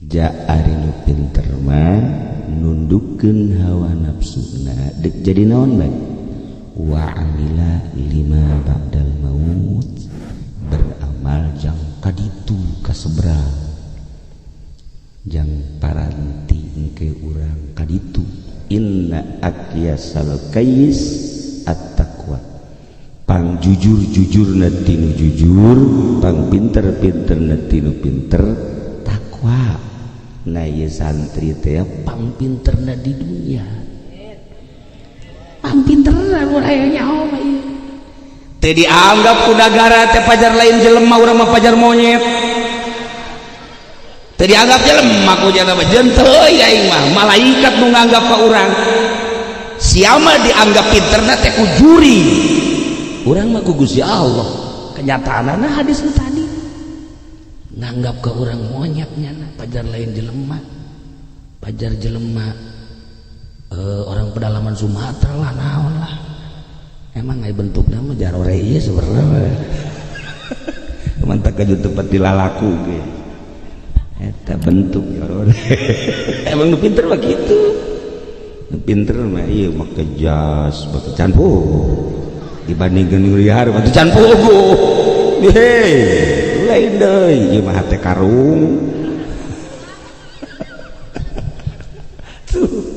Ja ari nu pinter mah nundukkeun hawa nafsuna dek jadi naon bae wa amila lima ba'dal maut, beramal jang kaditu kaseberang jang paranti engke urang kaditu. Inna akyasal kais at-taqwa, pang jujur-jujurna tinu jujur, pang pinter-pinterna tinu pinter takwa. Nah ieu santri teh pang pinterna di dunia, pang pinterna mun aya nyaho mah ieu teh dianggap ku nagara teh pajar lain jelema, urang mah pajar monyet teh dianggap jelema ku jana mah jenteu aing mah malaikat nu nganggap ka urang. Siapa dianggap pinterna teh ku juri, urang mah ku Gusti Allah. Kenyataanna hadis nu tadi nganggap ke orang monyet nyana pajar lain jelema, pajar jelema orang pedalaman Sumatera lah naon lah. Emang aya bentukna mah jarore ieu sebenarnya mantap kaju tempat dilalaku ge eta bentuk jarore. Emang nu pinter mah kitu, nu pinter mah ieu make jas make can puguh dibandingkeun nu liar mah can puguh. Hei lain deui ieu mah hate karung tuh.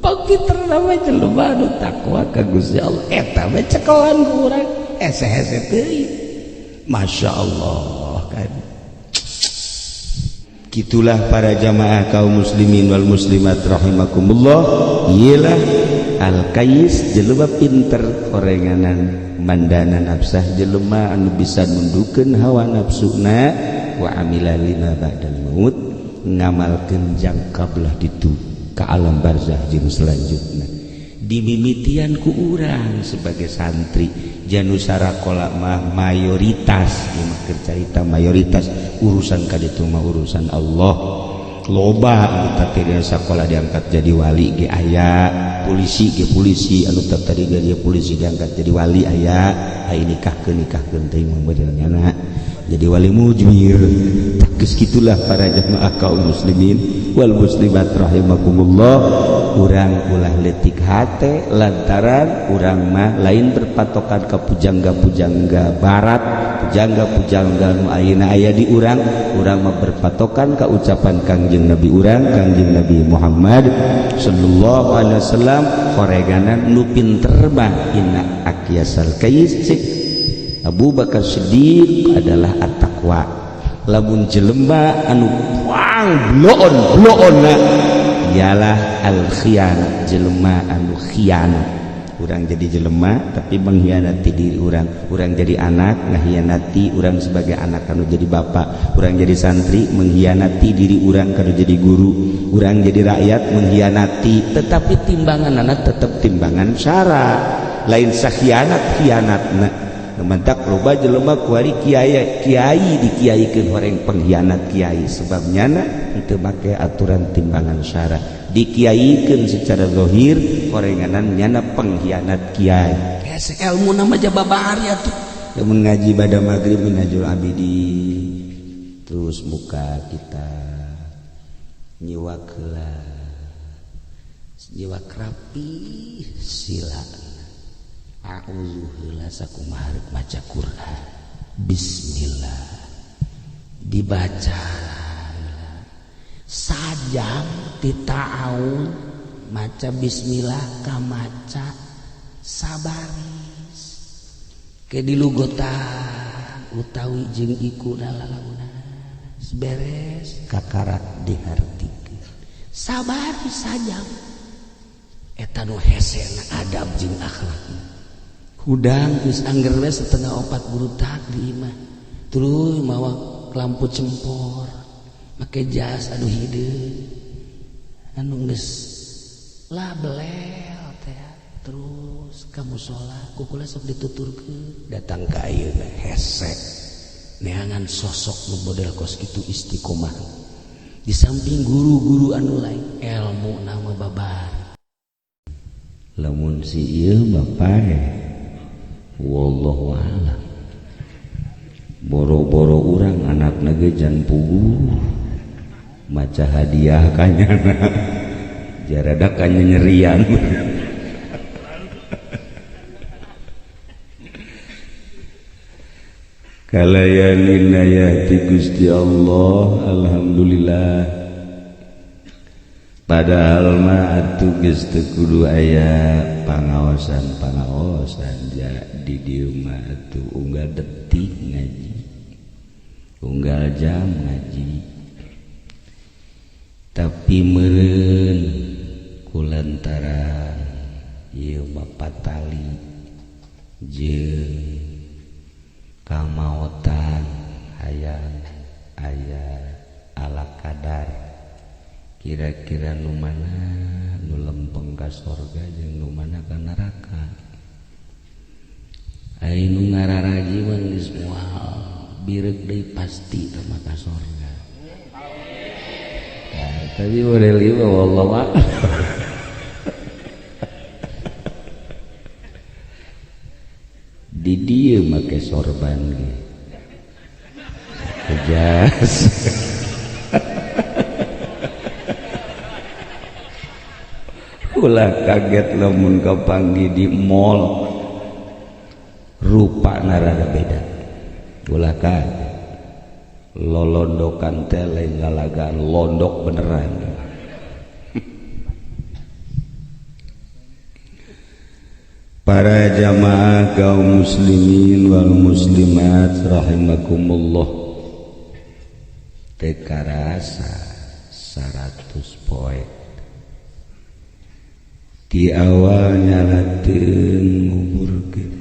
Pang pinter mah jelema nu takwa ka Gusti Allah, eta mah cekelan ku urang hese-hese teuing. Masya Allah kan. Gitulah para jamaah kaum muslimin wal muslimat rahimakumullah. Iyalah al-kais jelema pinter orenganan mandana nafsah, jelema anu bisa nundukeun hawa nafsuna wa amila lima ba'dal maut, ngamalkeun jangka belah ditu ka alam barzah jeung selanjutna. Dimimitian ku urang sebagai santri janusara kola mah mayoritas ieu mah keur carita mayoritas urusan ka ditu mah urusan Allah. Loba anu tadi sakola diangkat jadi wali ge aya, polisi ge polisi anu tadi jadi polisi diangkat jadi wali aya, ai nikahkeun nikahkeun teuing mah benerna jadi wali mujmir. Geus kitulah para jamaah kaum muslimin wal muslimat rahimakumullah. Urang ulah leutik hate lantaran urang mah lain berpatokan ka pujangga-pujangga barat, pujangga-pujangga nu ayeuna aya di urang. Urang mah berpatokan ka ucapan Kangjeng Nabi urang, Kangjeng Nabi Muhammad sallallahu alaihi wasallam. Horeganan nu pinter mah inna akyasal kais Abu Bakar Siddiq adalah at-taqwa. Lamun jelema anu pang bloon bloonna ialah al-khianat, jelema anu khianat. Urang jadi jelema tapi mengkhianati diri urang, urang jadi anak ngakhianati urang sebagai anak anu jadi bapak, urang jadi santri mengkhianati diri urang kanu jadi guru, urang jadi rakyat mengkhianati, tetapi timbangan anak tetap timbangan syara, lain sakhianat khianatna. Mentak loba jelema kuari kiai kiai dikiaikeun horeng pengkhianat kiai, sebab nyana teu make aturan timbangan syara, dikiaikeun secara zahir horenganan nyana pengkhianat kiai. Hese ilmu nama jababari atuh. Lamun ngaji bada maghrib Minhajul Abidin terus muka kita nyiwak heula, nyiwak rapi sila a'udzu heula sakumaha rek maca Quran, bismillah dibaca sajam ti ta'awun maca bismillah ka maca sabaris ke dilugotan utawi jeung iku lalalauna beres kakarak dihartikeun sabaris sajam eta nu hesena adab jeung akhlakna. Hudang geus angger we 3:30 burutak di imah tuluy mawa lampu cempor make jas aduh hideung anu geus lah belel teh terus ka musala kukula sok dituturkeun datang ka ayeuna hese neangan sosok nu model kos kitu istiqomah di samping guru-guru anu lain ilmu nama babar. Lamun si ieu bapak wallahu a'lam boro-boro urang anakna ge jan puguh Maca hadiah kanyana jarada kanya nyerian. Kalayan inayati Gusti Allah, alhamdulillah. Padahal mah atuh geus teu kudu aya pangaosan-pangaosan ja di dieu mah atuh unggal detik ngaji, unggal jam ngaji. Tapi meureun kulantaran ieu mah patali jeung kamaotan hayang aya ala kadar kira-kira nu mana nu lempeng ka sorga jeung nu mana ka neraka. Ai nu ngararaji mah geus moal bireuk deui pasti teh mah ka sorga. Nah, tapi model ieu mah wallahu a'lam. Di dieu make sorban ge. Jas. Ulah kaget lamun kapanggih di mall rupana rada beda. Ulah kaget. Lolondokan teh lain lalagaan londok beneran. Para jamaah kaum muslimin wal muslimat rahimakumullah, teu karasa 100 poe di awal nyalateun nguburkeun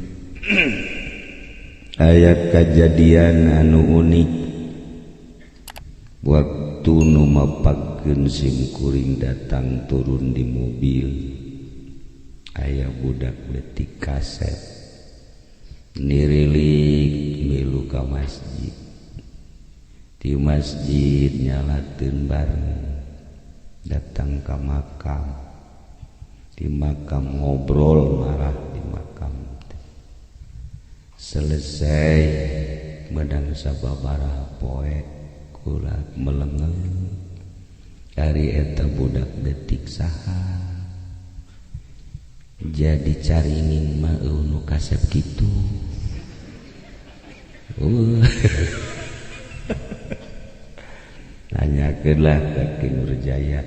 aya kajadian anu unik waktu nu mapagkeun sim kuring datang turun di mobil. Aya budak leutik kaset nirilik milu ka masjid, di masjid nyalateun bareng, datang ka makam, di makam ngobrol marah di makam teh. Selesai medang sababaraha poe kula melengeng ari eta budak leutik saha. Jadi caringin mah nu kasep kitu. Nanyakeun lah ka Ki Nurjaya.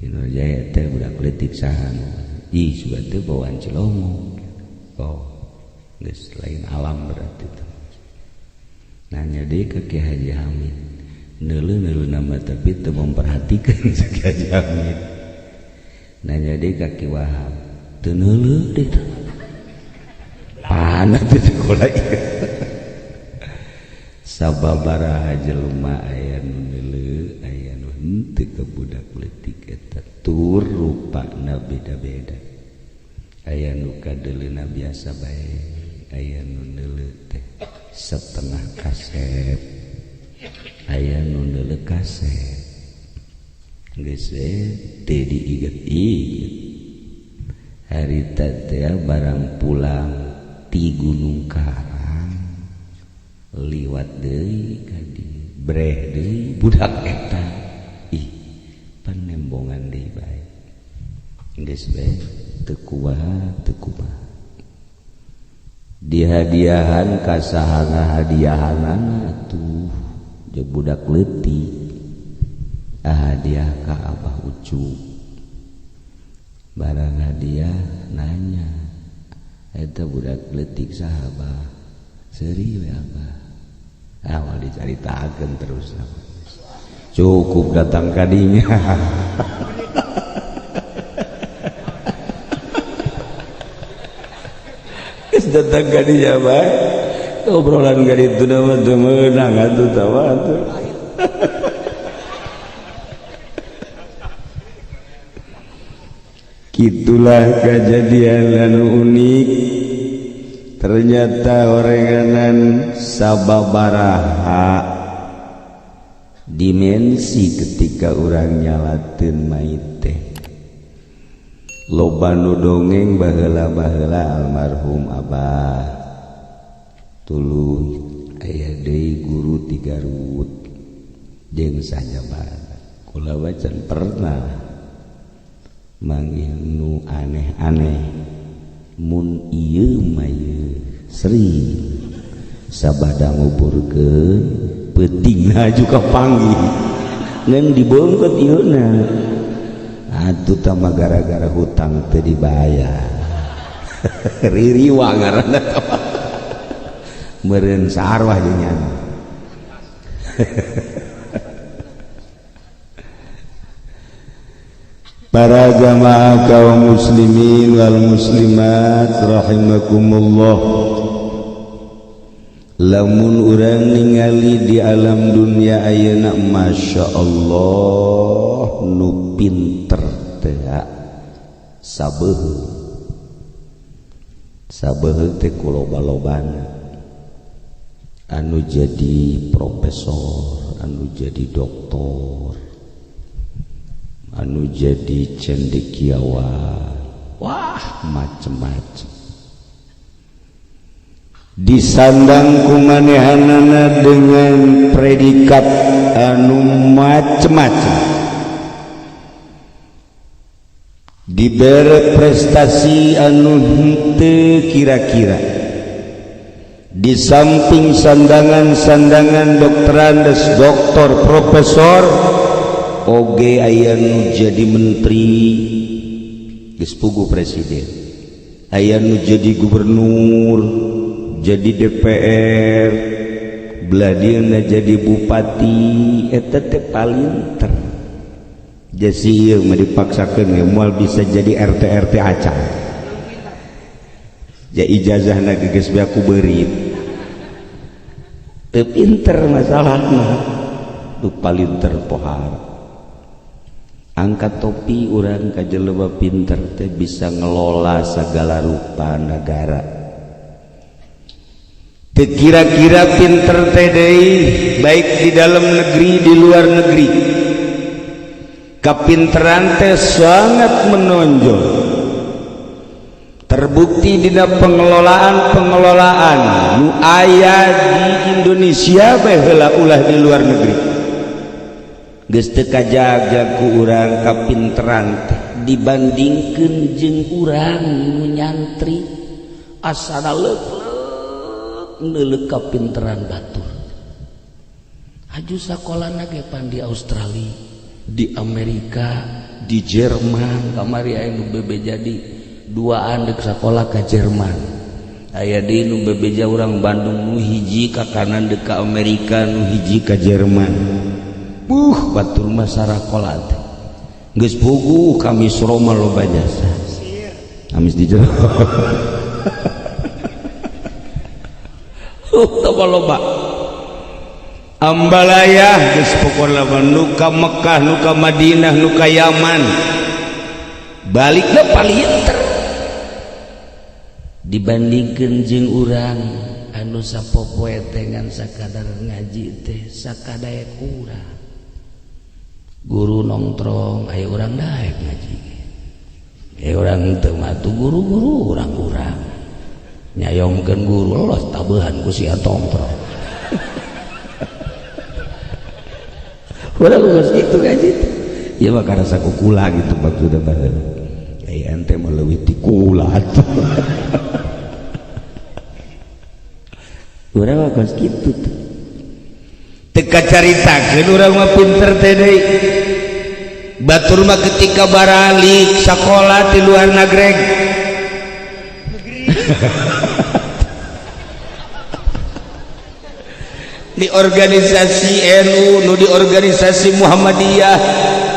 Ki Nurjaya teh budak leutik saha? Ih, sugan teh bawaan Cilongo. Oh, geus lain alam berarti teh. Nanya deui ka Ki Haji Hamid. Neuleuh-neuleuh nama tapi teu memperhatikeun si Ki Haji Hamid. Nanya deui ka Ki Wahab, teu neuleuh deui teh. Panah teh sekolah ieu. Sababaraha jelema aya nu neuleuh, aya nu henteu ka budak leutik eta tur rupana beda-beda. Aya nu kadeuleuna biasa bae, aya nu neuleuh teh setengah kasep, aya nu neuleuh kasep. Geus we teu diiget-iget. Harita teh barang pulang ti Gunung Karang liwat deui ka dieu, breh deui budak eta. Ih, panembongan deui bae. Geus we teu kumaha teu kumaha. Dihadiahan ka saha ngahadiahanana atuh jeung budak leutik. Hadiah ka Abah Ucu. Barang hadiah nanya, eta budak leutik saha Abah? Seuri we Abah. Awal dicaritakeun terus. Cukup datang ka dinya. Geus datang ka dinya bae. Obrolan ka ditu mah teu meunang atuh tah atuh. Itulah kejadian anu unik. Ternyata orenganan sababaraha dimensi ketika urang nyalateun mait teh. Loba nu dongeng baheula-baheula almarhum abah tuluy aya deui guru ti Garut. Jeung sajabana kula wacan pernah manggih nu aneh-aneh mun ieu mah ieu sering sabada nguburkeun peutingna juga panggih ngan dibongkot ieuna atuh tah gara-gara hutang teu dibayar ririwa ngaranna meureun sarwah jeung nyana. Para jamaah kaum muslimin wal muslimat rahimakumullah, lamun urang ningali di alam dunia ayeuna masya Allah nu pinter teh sabeuheung sabeuheung teh kuloba-lobana anu jadi profesor, anu jadi doktor, anu jadi cendekiawan, wah macem-macem disandang kumanehanana dengan predikat anu macem-macem, dibere prestasi anu henteu kira-kira. Di samping sandangan-sandangan doktorandes, doktor, profesor, oge aya nu jadi menteri geus puguh presiden, aya nu jadi gubernur, jadi DPR, beladieuna jadi bupati, eta teh palinter. Jasi ieu mah dipaksakeun ge moal bisa jadi RT RT acan. Ja ijazahna ge geus beak ku beurit. Teu pinter masalahna, nu palinter pohara. Angkat topi urang ka jelema pinter teh bisa ngelola segala rupa negara. Teu kira-kira pinter teh deui baik di dalam negeri di luar negeri. Kapinteran teh sangat menonjol. Terbukti dina pengelolaan-pengelolaan nu aya di Indonesia bae heula ulah di luar negeri. Geus teu kajaga ku urang kapinteran teh dibandingkeun jeung urang nu nyantri asana leuk-leuk neuleuk kapinteran batur. Aju sakolana ge pan di Australia, di Amerika, di Jerman, kamari aya nu bebe jadi duaan dek sakola ka Jerman. Aya deui nu bebeja urang Bandung nu hiji ka kanan dek ka Amerika, nu hiji ka Jerman. Batur mah sarakola teh. Geus puguh kami Roma loba jasa. Amis di jero. Teu loba. Ambalaya geus pokona mah nu ka Mekah, nu ka Madinah, nu ka Yaman. Balikna palinter. Dibandingkeun jeung urang anu sapopoe teh ngan sakadar ngaji teh sakadaek urang. Guru nongtrong aya urang daek ngaji. Aya urang teu mah atuh guru-guru urang-urang. Nyayomkeun guru los tabehan ku sia tongtrong. Urang geus kitu ngaji teh. Ieu mah karasa ku kula gitu maksudna baheula. Aya ente mah leuwih ti kula atuh. Urang mah geus kitu teh. Teu kacaritakeun urang mah pinter teh deui. Batur mah ketika baralik sakola di luar negeri. Di organisasi NU, nu di organisasi Muhammadiyah,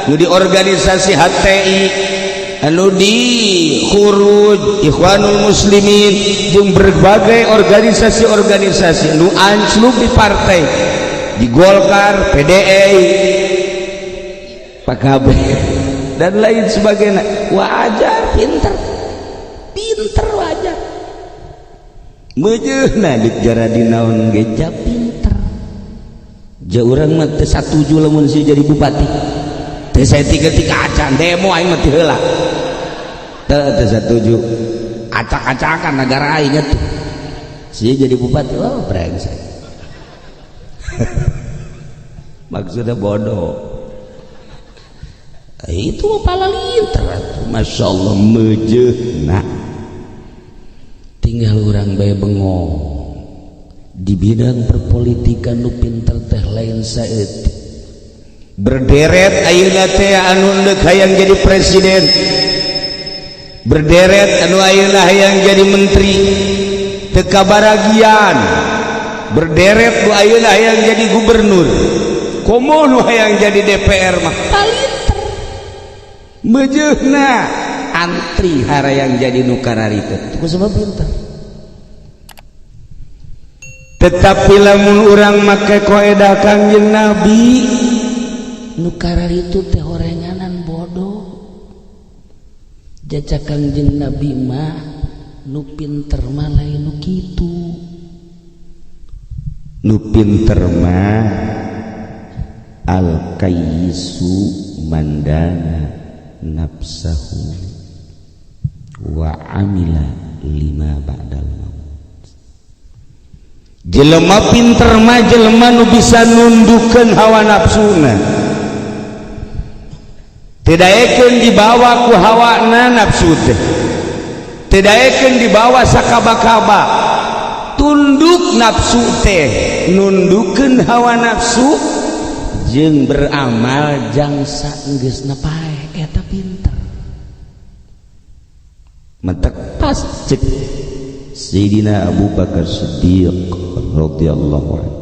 nu di organisasi HTI, anu di Khuruj, Ikhwanul Muslimin, jeung berbagai organisasi-organisasi nu anclub di partai, di Golkar, PDI, PKB dan lain sebagainya. Wajar pinter, pinter wajar. Meujeuna dik jaradi naon ge ja pinter. Ja urang mah teu satuju lamun si jadi bupati. Teu saeutik-eutik acan demo aing mah teu heula. Teu satuju. Acak-acakan negara aing atuh. Si jadi bupati, oh brengsek. Maksudnya bodoh. Itu palalinter Masya Allah mejehna. Tinggal urang bae bengong. Di bidang perpolitikan nu pinter teh lain saeutik. Berderet ayeuna teh anu deuk hayang jadi presiden. Berderet anu ayeuna hayang jadi menteri. Teu kabaragian. Berderet nu ayeuna hayang jadi gubernur. Komo nu hayang jadi DPR mah palinter. Mejehna antri harayang jadi nu kararitu. Ku sebab pinter. Tetapi lamun urang make koedah Kangjeng Nabi nu kararitu teh horenganan bodoh. Jajak Kangjeng Nabi mah nu pinter mah lain nu kitu. Nu pinter mah al kayyisu mandana nafsahu wa amila lima ba'dal maut. Jelema pinter mah jelema nu bisa nundukeun hawa nafsuna. Teu daekeun dibawa ku hawana nafsu teh. Teu daekeun dibawa sakaba-kaba. Tunduk nafsu teh, nundukeun hawa nafsu jeung beramal jang saenggeusna pae eta pinter. Matak pas cek Sayyidina Abu Bakar Siddiq radhiyallahu anhu.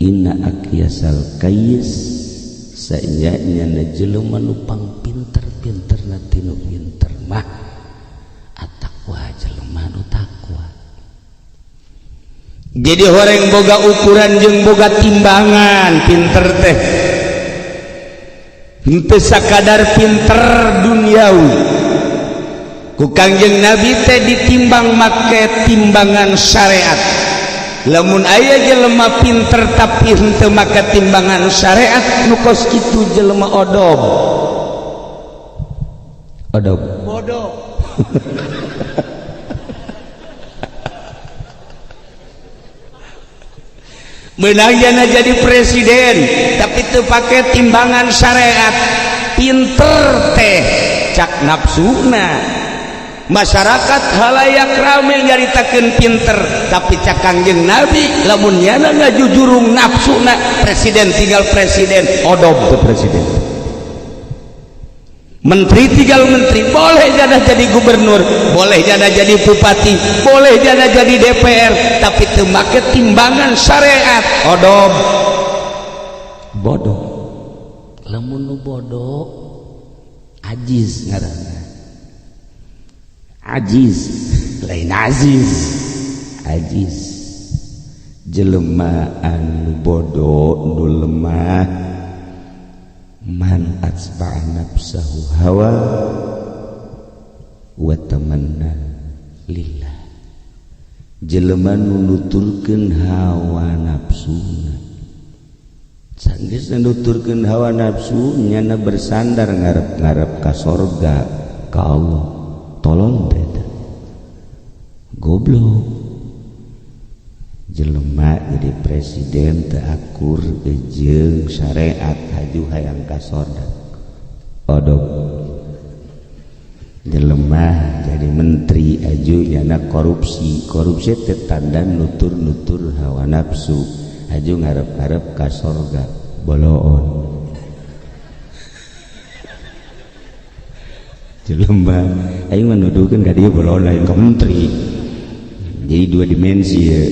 Inna akyasal kayis saenyanya jelema nu pang pinter-pinterna tinu pinter mah at-taqwa jelema nu takwa. Jadi horeng boga ukuran jeung boga timbangan pinter teh. Henteu sakadar pinter duniawi. Ku Kangjeng Nabi teh ditimbang make timbangan syariat. Lamun aya jelema pinter tapi henteu make timbangan syariat nu kos kitu jelema odob. Odob. Bodoh. Menang jana jadi presiden tapi teu pake timbangan syariat. Pinter teh cak nafsuna. Masyarakat halayak rame nyaritakeun pinter tapi cak Kangjeng Nabi lamun nyana ngajujurung nafsuna presiden tinggal presiden odob teu presiden. Menteri tinggal menteri, boleh jana jadi gubernur, boleh jana jadi bupati, boleh jana jadi DPR, tapi teu make timbangan syariat odob. Bodoh. Lamun nu bodoh ajiz ngaranna. Ajiz lain aziz, ajiz jelema anu bodoh nu lemah man atsba'a nafsahu hawa wa tamanna lillah. Jelema nu nuturkeun hawa nafsuna, sanggeus nuturkeun hawa nafsu nyana bersandar ngarep-ngarep ka sorga ka Allah. Tolol beda goblok. Jelema jadi presiden teu akur jeung syariat haju hayang ka sorga odob. Jelema jadi menteri aju nyana korupsi, korupsi teh tanda nutur-nutur hawa nafsu haju ngarep-ngarep ka sorga boloon. Jelema aing mah nuduhkeun ka dieu boloon lain ka menteri. Jadi dua dimensi ya.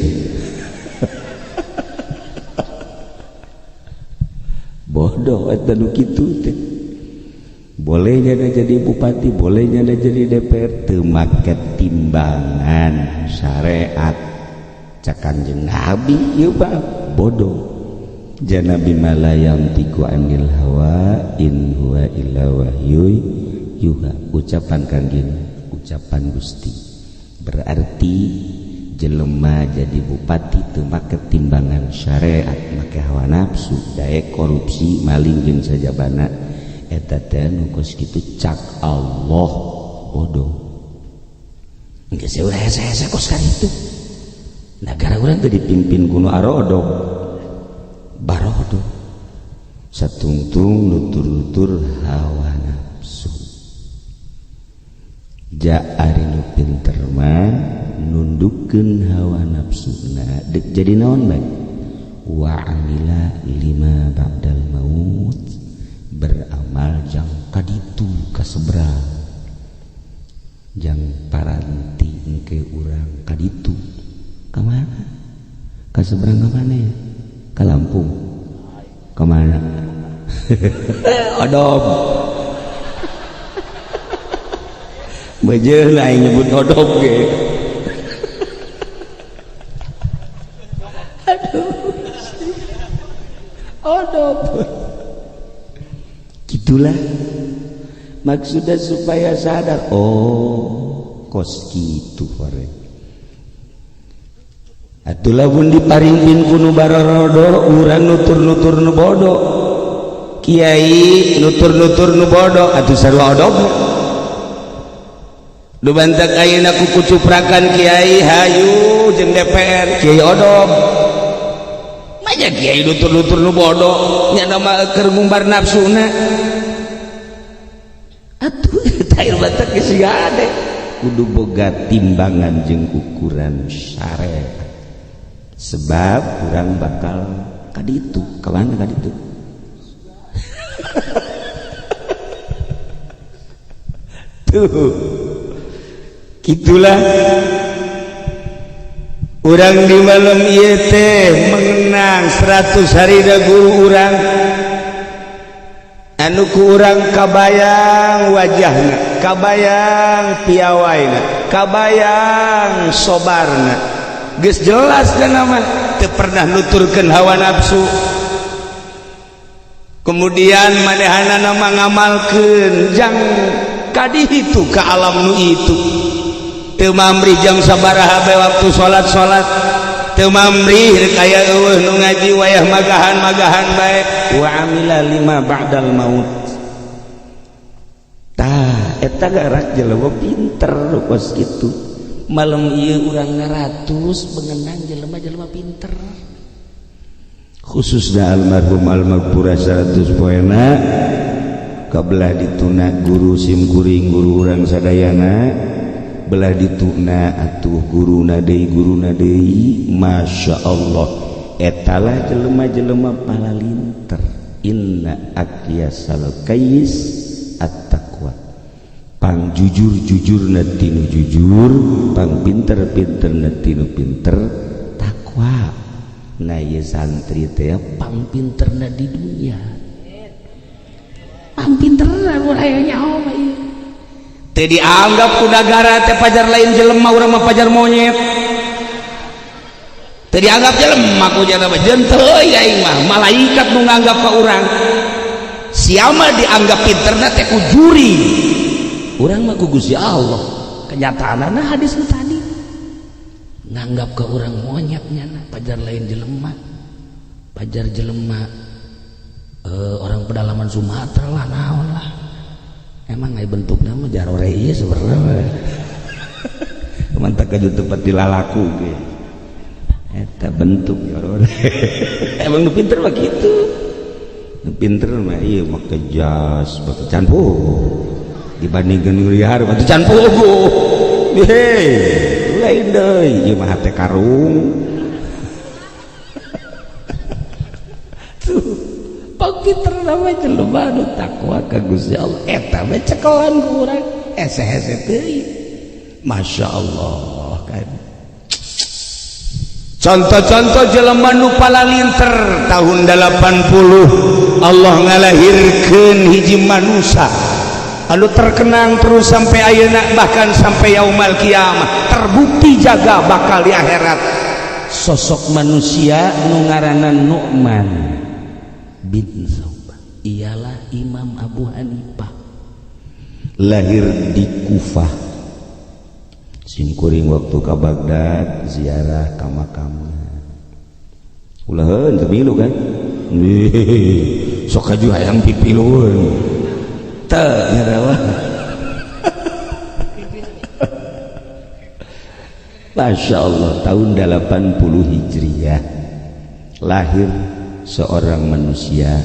Bodoh eta nu kitu teh. Boleh nyana jadi bupati, boleh nyana jadi DPR teu make timbangan syariat. Cak Kangjeng Nabi ieu mah bodoh. Janabi malayantiku anil hawa in huwa illa wahyu yuha. Ucapan Kangjeng, ucapan Gusti. Berarti jelema jadi bupati teu make timbangan syariat, make hawa nafsu, daek korupsi, maling jeung sajabana. Eta teh nu kos kitu cak Allah bodoh. Geus ulah hese-hese kos karitu. Nagara urang teh dipimpin ku nu arodo. Barodo. Satungtung nutur-nutur hawa nafsu. Ja ari nu pinter mah nundukkeun hawa nafsuna dek jadi naon bae? Wa amila lima ba'dal maut, beramal jang kaditu kaseberang, jang paranti engke urang kaditu ka mana? Ka seberang ka mana ya? Ka Lampung. Ka mana? Odom. Bejeun aing nyebut odom ge. Aduh. Odom. Gitulah. Maksudnya supaya sadar, oh kos kitu hore. Atuh lamun diparingpin ku nu barorodo, urang nutur-nutur nu bodoh. Kiai nutur-nutur nu bodoh, atuh sarua odog. Nu bantak ayeuna ku kucuprakan kiai hayu jeung DPR, kiai odog. Manya kiai nutur-nutur nu bodoh, nya mah keur ngumbar nafsuna. Atuh tair batak geus gade. Kudu boga timbangan jeung ukuran syariat. Sebab urang bakal kaditu, ka mana kaditu? Tuh. Gitulah urang di malam ieu teh mengenang 100 hari da guru urang anu ku urang kabayang wajahna, kabayang piawaina, kabayang sobarna. Geus jelas dan nama teu pernah nuturkeun hawa nafsu. Kemudian manehanana ngamalkeun jang kadi itu ka alam nu itu. Teu mamrih jam sabaraha bae waktu salat-salat, teu mamrih rek aya eueuh nu ngaji wayah magahan-magahan bae. Wa amila lima ba'dal maut. Tah eta garak jelema pinter kos kitu. Malam ieu urang ngaratus mengenang jelema-jelema pinter. Khususna almarhum almaghfurah 100 poena kabelah dituna guru simkuring guru urang sadayana, belah dituna atuh guruna deui Masya Allah. Etalah jelema-jelema palalinter. Inna akyasal kayis at-taqwa. Pang jujur-jujurna tinu jujur, pang pinter-pinterna tinu pinter, takwa. Nah ieu santri teh pang pinterna di dunia. Pang pinterna mun aya nyaho mah ieu. Teu dianggap ku nagara teh pajar lain jelema, urang mah pajar monyet. Teu dianggap jelema ku jelema jeung teu aing mah malaikat nu nganggap ka urang. Siapa dianggap pinterna teh ku juri. Urang mah ku Gusti Allah. Kenyataanna hadis nu tadi nganggap ke urang monyet nyana pajar lain jelema. Pajar jelema orang pedalaman Sumatera lah naon lah. Emang ai bentukna mah jarore ieu sebenarnya. Mantap ka tempat dilalaku ge. Eta bentuk jarore. Emang nu pinter mah kitu. Nu pinter mah ieu make jas, make can poho. Dibandingkeun nu liar mah can poho. Hei, lain deui ieu mah hate karung. Tuh, pang pinter mah jelema nu takwa ka Gusti Allah. Eta mah cekelan ku urang hese-hese teuing. Masya Allah kan. Contoh-contoh jelema nu palalinter tahun 80 Allah ngalahirkeun hiji manusia anu terkenang terus sampai ayeuna bahkan sampai yaumal kiamah, terbukti jaga bakal di akhirat. Sosok manusia nu ngaranna Nu'man bin Sauban, ialah Imam Abu Hanifah, lahir di Kufah. Simkuring waktu ka Baghdad ziarah ka makamna. Ulah teu milu kan? Sok kaju hayang pipilueun. Teu nyarawa. Masya Allah, tahun 80 Hijriah lahir seorang manusia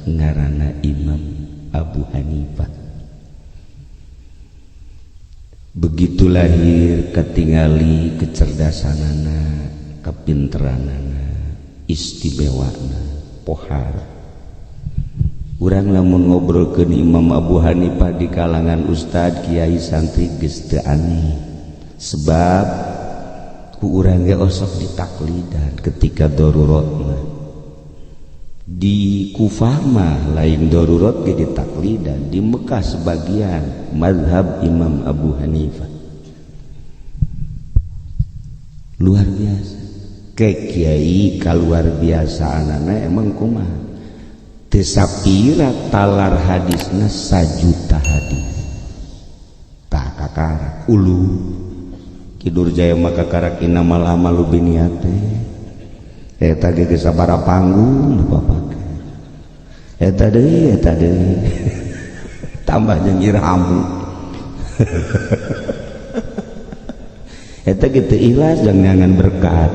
Ngaranna Imam Abu Hanifah. Begitu lahir ketingali kecerdasanana, kepinteranana, istimewana, pohar. Urang lamun ngobrolkeun Imam Abu Hanifah di kalangan ustad, kiai, santri geus teu aneh. Sebab ku urang ge osok ditaklidan ketika darurat mah. Di Kufah mah lain darurat ge ditaklidan, di Mekah sebagian mazhab Imam Abu Hanifah. Luar biasa. Ke kiai kaluar biasaanana emang kumaha? Teu sapira talar hadisna 1 juta hadis. Tah kakarak ulu. Kidur jaya maka kakarak innamal a'malu binniyat. Eta ge geus sabaraha panggung dipapake. Eta deui, eta deui. Tambah jeung irhamu. Eta ge teu ikhlas jangan berkat.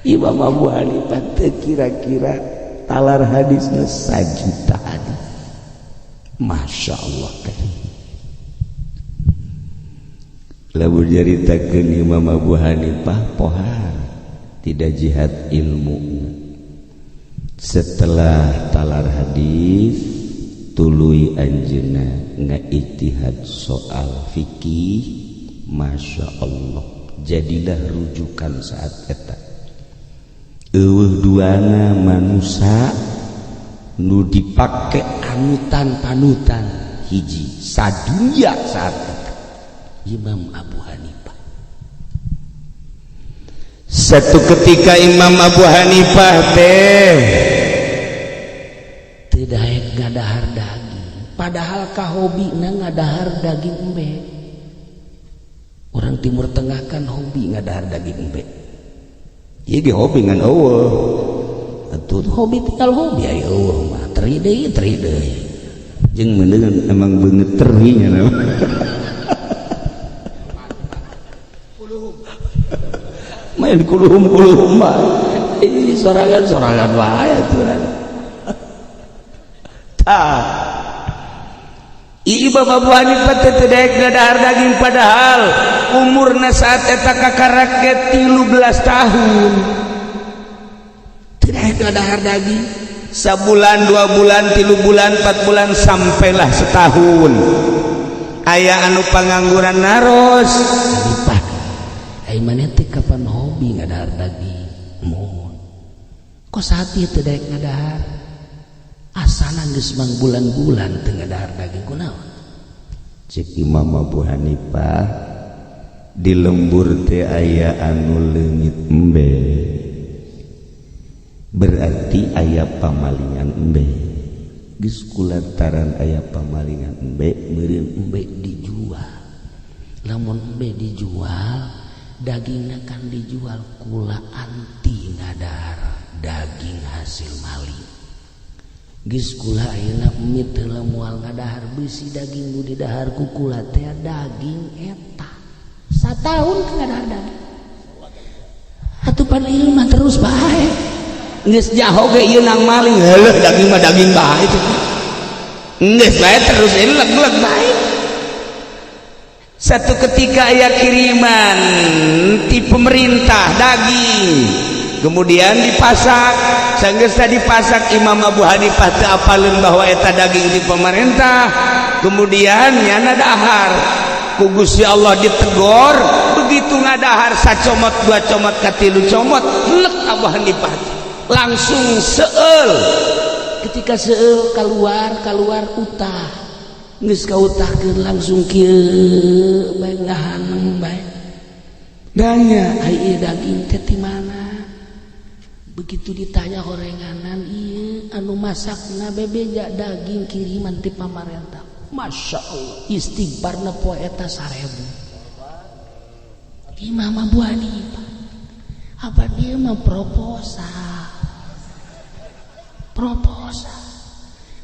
Imam Abu Hanifah teu kira-kira talar hadisna 1 juta hadis. Masya Allah karim. Lamun nyaritakeun Imam Abu Hanifah pohar tidak jihad ilmu. Setelah talar hadis tuluy anjeunna ngaijtihad soal fikih. Masya Allah, jadilah rujukan saat eta. Eueuh duana manusia nu dipake anutan panutan hiji sadunya saat eta Imam Abu Hanifah. Satu ketika Imam Abu Hanifah teh teu daek ngadahar daging, padahal kahobina ngadahar daging embe. Orang Timur Tengah kan hobi ngadahar daging embe. Ieu ge hobi ngan eueuh. Atuh hobi tinggal hobi aya eueuh mah teri deui teri deui. Jeung meuneun emang beungeut teri nya. Main kuluhum-kuluhum mah. Ih sorangan-sorangan wae atuh. Tah. Imam Abu Hanifah teh teu daek ngadahar daging padahal umurna saat eta kakarak ge 13 tahun. Teu daek ngadahar daging. Sabulan, 2 bulan, 3 bulan, 4 bulan sampailah setahun. Aya anu pangangguran naros. Hanifah, ai maneh teh kapan hobi ngadahar daging? Mun. Kok saat ieu teu daek ngadahar? Asana geus mangbulan-bulan teu ngadahar daging kunaon? Cek Imam Abu Hanifah di lembur teh aya anu leungit embe. Berarti aya pamalingan embe. Geus kulantaran aya pamalingan embe, meureun embe dijual. Lamun embe dijual, dagingna kan dijual kula anti ngadahar daging hasil maling. Geus kula ayeuna mie teu moal ngadahar bisi daging nu didahar ku kula teh daging eta. Satahun ngadahar daging. Atuh pan ieu mah terus bae. Geus jaho ge ieu nang maling, heuh daging mah daging bae itu. Geus bae terus leg-leg bae. Satu ketika aya kiriman ti pemerintah daging, kemudian dipasak. Sanggeus dipasak Imam Abu Hanifah teu apaleun bahwa eta daging di pemerintah. Kemudian nyana dahar ku Gusti Allah ditegor, begitu ngadahar sacomot dua comot katilu comot lek Abu Hanifah langsung seueul. Ketika seueul keluar keluar utah, geus kautahkeun langsung kieu bae ngahanem bae. Nanya, ai ieu daging teh ti mana? Begitu ditanya horenganan ieu anu masakna bebeja daging kiriman ti pamarentah. Masya Allah, istighfarna poe eta 1000. Imam Abu Hanifah apa dia mah proposal. Proposal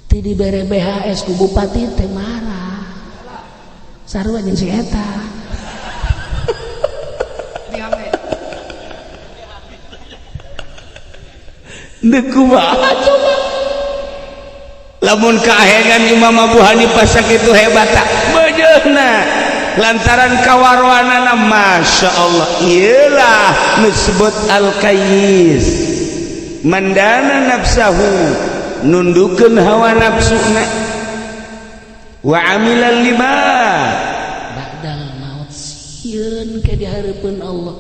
teu dibere BHS ku bupati teh marah. Sarua jeung si eta. Deuk kumaha coba lamun kahengan Imam Abu Hanifah sakitu hebat tak bejeuna lantaran kawaroanana Masya Allah iyalah disebut al-kayyis mandana nafsahu nundukeun hawa nafsuna wa amila lima ba'dal maut sieun ke dihareupeun Allah.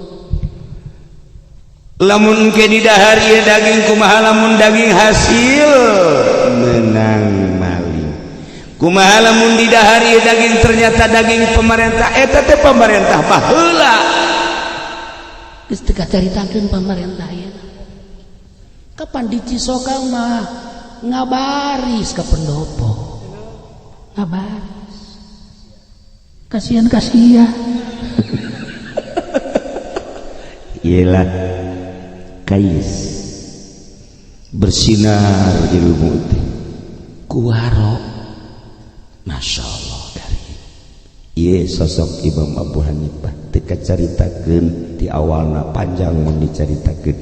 Lamun ke didahar ieu daging kumaha lamun daging hasil menang maling kumaha lamun didahar ieu daging ternyata daging pemerintah eta teh pemerintah baheula geus teu kacaritakeun pamarentah ayeuna kapan di Cisoka mah ngabaris ka pendopo ngabaris kasihan kasihan. Iyalah kais bersinar ilmu teh kuwaro Masya Allah karim. Ieu sosok Imam Abu Hanifah teu kacaritakeun di awalna panjang mun dicaritakeun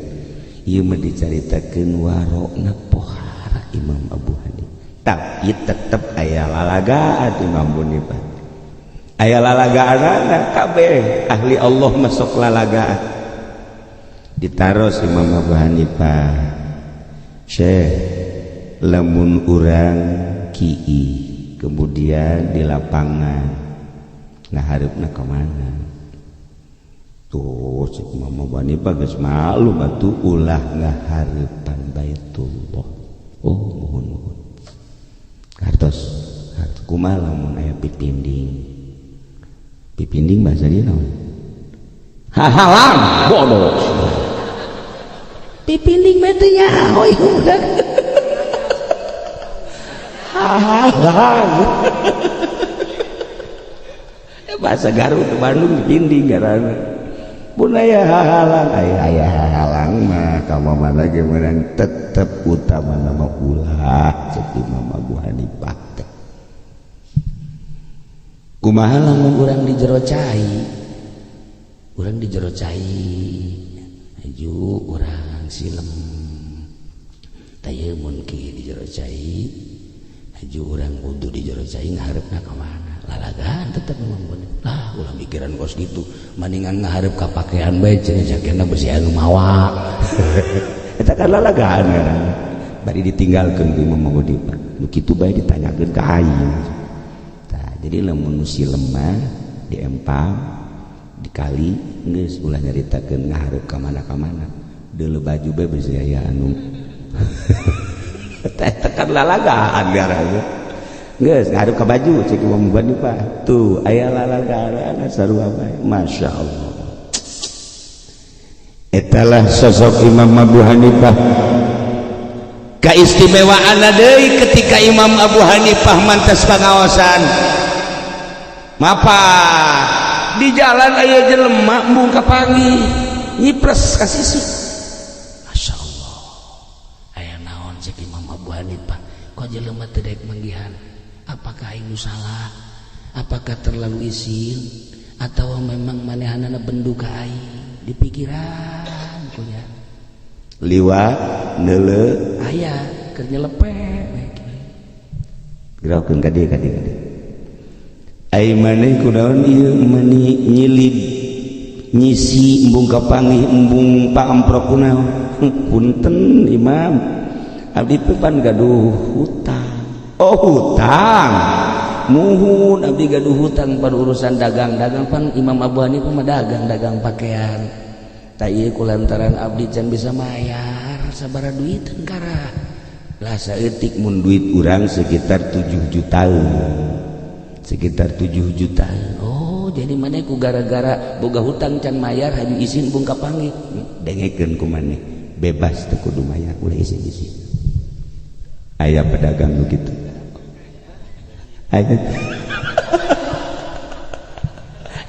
ieu mah dicaritakeun warona pohara Imam Abu Hanifah tapi tetep aya lalagaan Imam Abu Hanifah aya lalagaanana kabeh ahli Allah masuk lalagaan ditaros Imam Abu Hanifah Syekh lamun urang ki'i kemudian di lapangan nah hareupeuna ka mana tuh cek Imam Abu Hanifah geus maklum atuh ulah ngahareupan Baitullah. Oh mohon mohon kartos kartos kumaha lamun aya pipinding pipinding bahasa dia naon hahalang bodoh pipinding mah teu nyaho ieu budak hahalang bahasa Garut Bandung pipinding ngaranna pun aya hahalang aya aya hahalang mah ka mana ge meunang tetep utama nama ulah cek Imam Abu Hanifah teh kumaha lamun urang di jero cai urang di jero cai aju urang silem tah mun ki di jero cai aju urang wudu di jero cai ngahareupna ka mana lalagaan tetep memang lah ulah mikiran kos gitu mendingan ngahareup ka pakaian bae cenah jakena besi anu mawa eta kan lalagaan ngaranna bari ditinggalkeun ku Imam Abu Hanifah nu kitu bae ditanyakeun ka aing tah jadi lamun nu silem mah diempang dikali geus ulah nyaritakeun ngahareup ka mana-ka mana deuleu baju bae besi aya anu eta kan lalagaan ngaranna geus ngahareup ka baju cek Imam Abu Hanifah tuh aya lalagaan sarua bae Masya Allah etalah sosok Imam Abu Hanifah keistimewaan deui ketika Imam Abu Hanifah mantas pangaosan mapa di jalan aya jelema embung kapanggih nyipres ka sisi Masya Allah aya naon cek Imam Abu Hanifah kok jelema teu daek manggihan apakah aing nu salah apakah terlalu isin atau memang manehanana bendu ka aing di pikiran kunya liwat neuleu aya keur nyelepe gerakeun ka dieu ka dieu ka dieu ai maneh kunaon ieu mani nyilib nyisi embung kapanggih embung paamprok kunaon punten Imam abdi teh pan gaduh hutang oh hutang muhun abdi gaduh hutang pada urusan dagang-dagang pan Imam Abu Hanifah mah dagang-dagang pakaian tak ieu kulantaran abdi can bisa mayar sabaraha duiteun kara lah saeutik mun duit urang sekitar 7 juta sekitar 7 juta oh jadi maneh ku gara-gara boga hutang can mayar haju isin embung kapanggih dengekeun ku maneh bebas teu kudu mayar ulah isin-isin aya pedagang nu kitu aya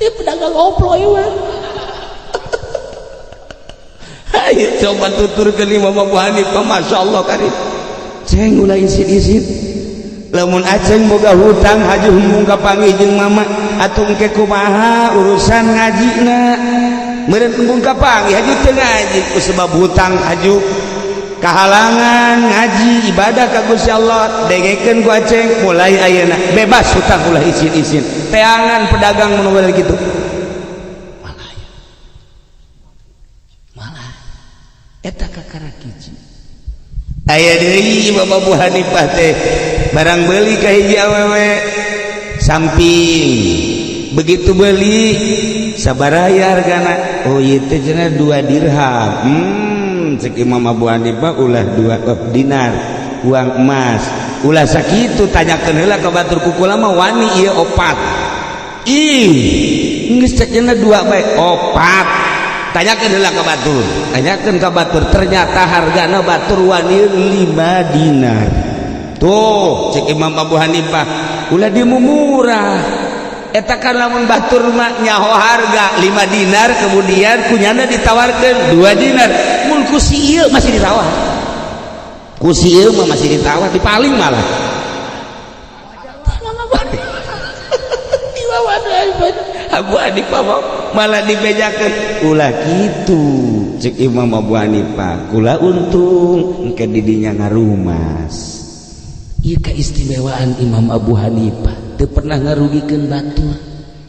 ieu pedagang oplo ieu mah. Ayo coba tuturkeun Imam Abu Hanifah Masya Allah karim ceng ulah isin-isin lamun aceng boga hutang haju embung kapanggih jeung mama atuh engke kumaha urusan ngajina meureun embung kapanggih haju teu ngaji ku sebab hutang haju Kahalangan ngaji ibadah ka Gusti Allah, dengekeun ku aceng, mulai ayeuna bebas hutang, ulah isin-isin. Teangan pedagang mun gitu. Malah ya. Malah eta kakara hiji. Aya deui Imam Abu Hanifah teh barang beli ka hiji awewe samping. Begitu beli, sabaraha hargana? Oh, ieu teh cenah 2 dirham. Cek Imam Abu Hanifah, ulah 2, oh, dinar uang emas, ulah sakitu, tanyakeun heula ka batur, ku kula mah wani ieu opat. Ih, geus cek cenah dua bae, opat. Tanyakeun heula ka batur, tanyakeun ka batur, ternyata hargana batur wani 5 dinar. Tuh, cek Imam Abu Hanifah, ulah dimumurah eta kan, lamun batur mah nyaho harga 5 dinar, kemudian kunyana ditawarkan 2 dinar, mun ku si ieu masih ditawar, ku si ieu mah masih ditawar, dipaling malah. Imam Abu Hanifah malah dibejakeun, ulah kitu. Cek Imam Abu Hanifah, kula untung engke didinya ngarumas. Ieu keistimewaan Imam Abu Hanifah, teu pernah ngarugikeun batur.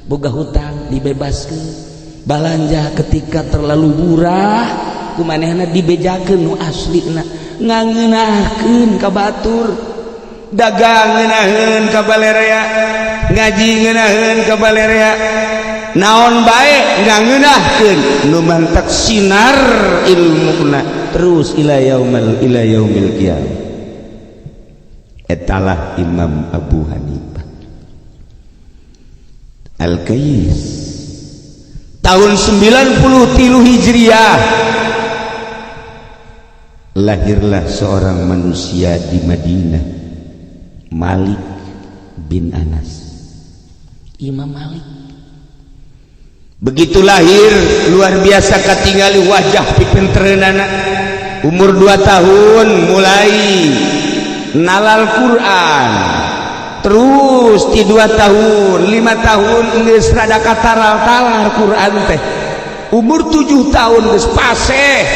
Boga hutang dibebaskeun, balanja ketika terlalu murah ku manehna dibejakeun nu aslina, ngangeunahkeun ka batur, dagang ngeunaheun ka balerea, ngaji ngeunaheun ka balerea, naon bae ngangeunahkeun, nu mantak sinar ilmuna terus ila yaumil ila yaumil qiyamah. Etalah Imam Abu Hanifah Al-Qais. Tahun 93 Hijriah lahirlah seorang manusia di Madinah, Malik bin Anas. Imam Malik. Begitu lahir luar biasa katingali wajah pipintereunana. Umur 2 tahun mulai nalal Quran, terus di 2 tahun, 5 tahun geus rada kataral-talar Quran teh, umur 7 tahun geus paseh,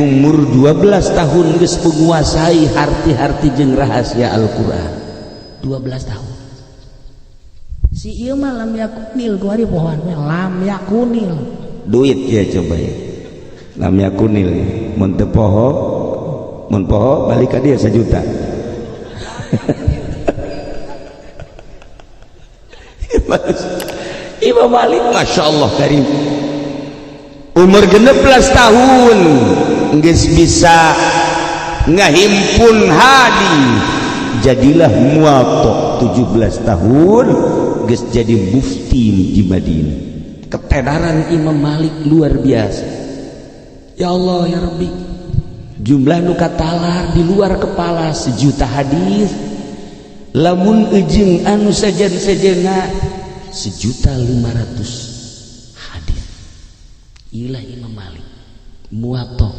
umur 12 tahun geus menguasai harti-harti jeung rahasia Al-Quran. 12 tahun. Si ieu mah lam yakunil, kuari pohoan lam yakunil. Duit ya, coba ya, lam yakunil, mun teu poho, mun poho balik ka dia 1 juta. Imam Malik, Masya Allah karim, umur 16 tahun geus bisa ngahimpun hadis, jadilah Muwatta. 17 tahun geus jadi mufti di Madinah. Ketenaran Imam Malik luar biasa. Ya Allah ya Rabbi, jumlah nu katalar di luar kepala 1 juta hadis, lamun ejeng anu sajen-sajena 1.500.000 hadis. Ilah Imam Malik Muwatta.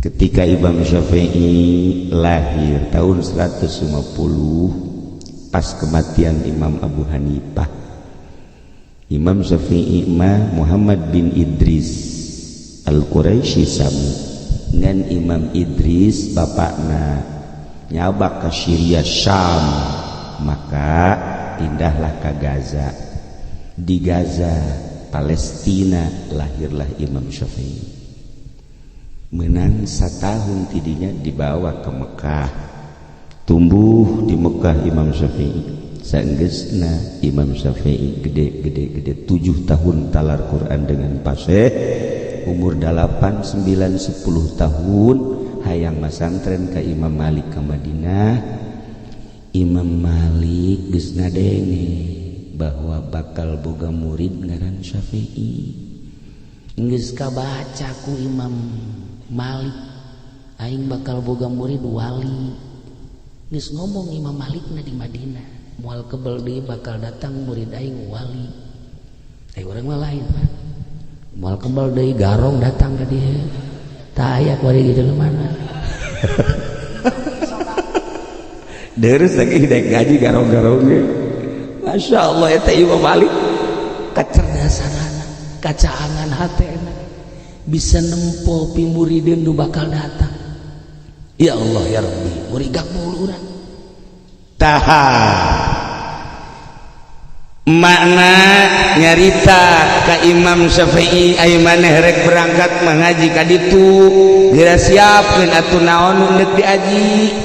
Ketika Imam Syafi'i lahir tahun 150 pas kematian Imam Abu Hanifah, Imam Syafi'i mah Muhammad bin Idris Al-Quraisy sami ngan Imam Idris bapakna nyabak ke Syria Syam, maka pindahlah ke Gaza. Di Gaza Palestina lahirlah Imam Syafi'i. Menang setahun tidinya dibawa ke Mekah, tumbuh di Mekah Imam Syafi'i. Saenggeusna Imam Syafi'i gede gede gede, 7 tahun talar Quran dengan paseh, umur 8, 9, 10 tahun hayang masantren ke Imam Malik ke Madinah. Imam Malik geus ngadenge bahwa bakal boga murid ngaran Syafi'i. Geus kabaca ku Imam Malik, aing bakal boga murid wali. Geus ngomong Imam Malik na di Madinah, moal kebel deui bakal datang murid aing wali. Eh, urang mah lain, Pak. Moal kebel deui garong datang ka dieu. Tah aya kuari di mana. Deres lagi dek ngaji garong-garong ge. Masya Allah eta Imam Malik. Kecerdasanana, kacaangan hatena bisa nempo pimurideun nu bakal datang. Ya Allah ya Rabbi, murigak bulu urang. Taha makna nyarita ka Imam Syafi'i, ayo maneh rek berangkat mengaji ka ditu, geura siapkeun atuh naon nu deuk diaji.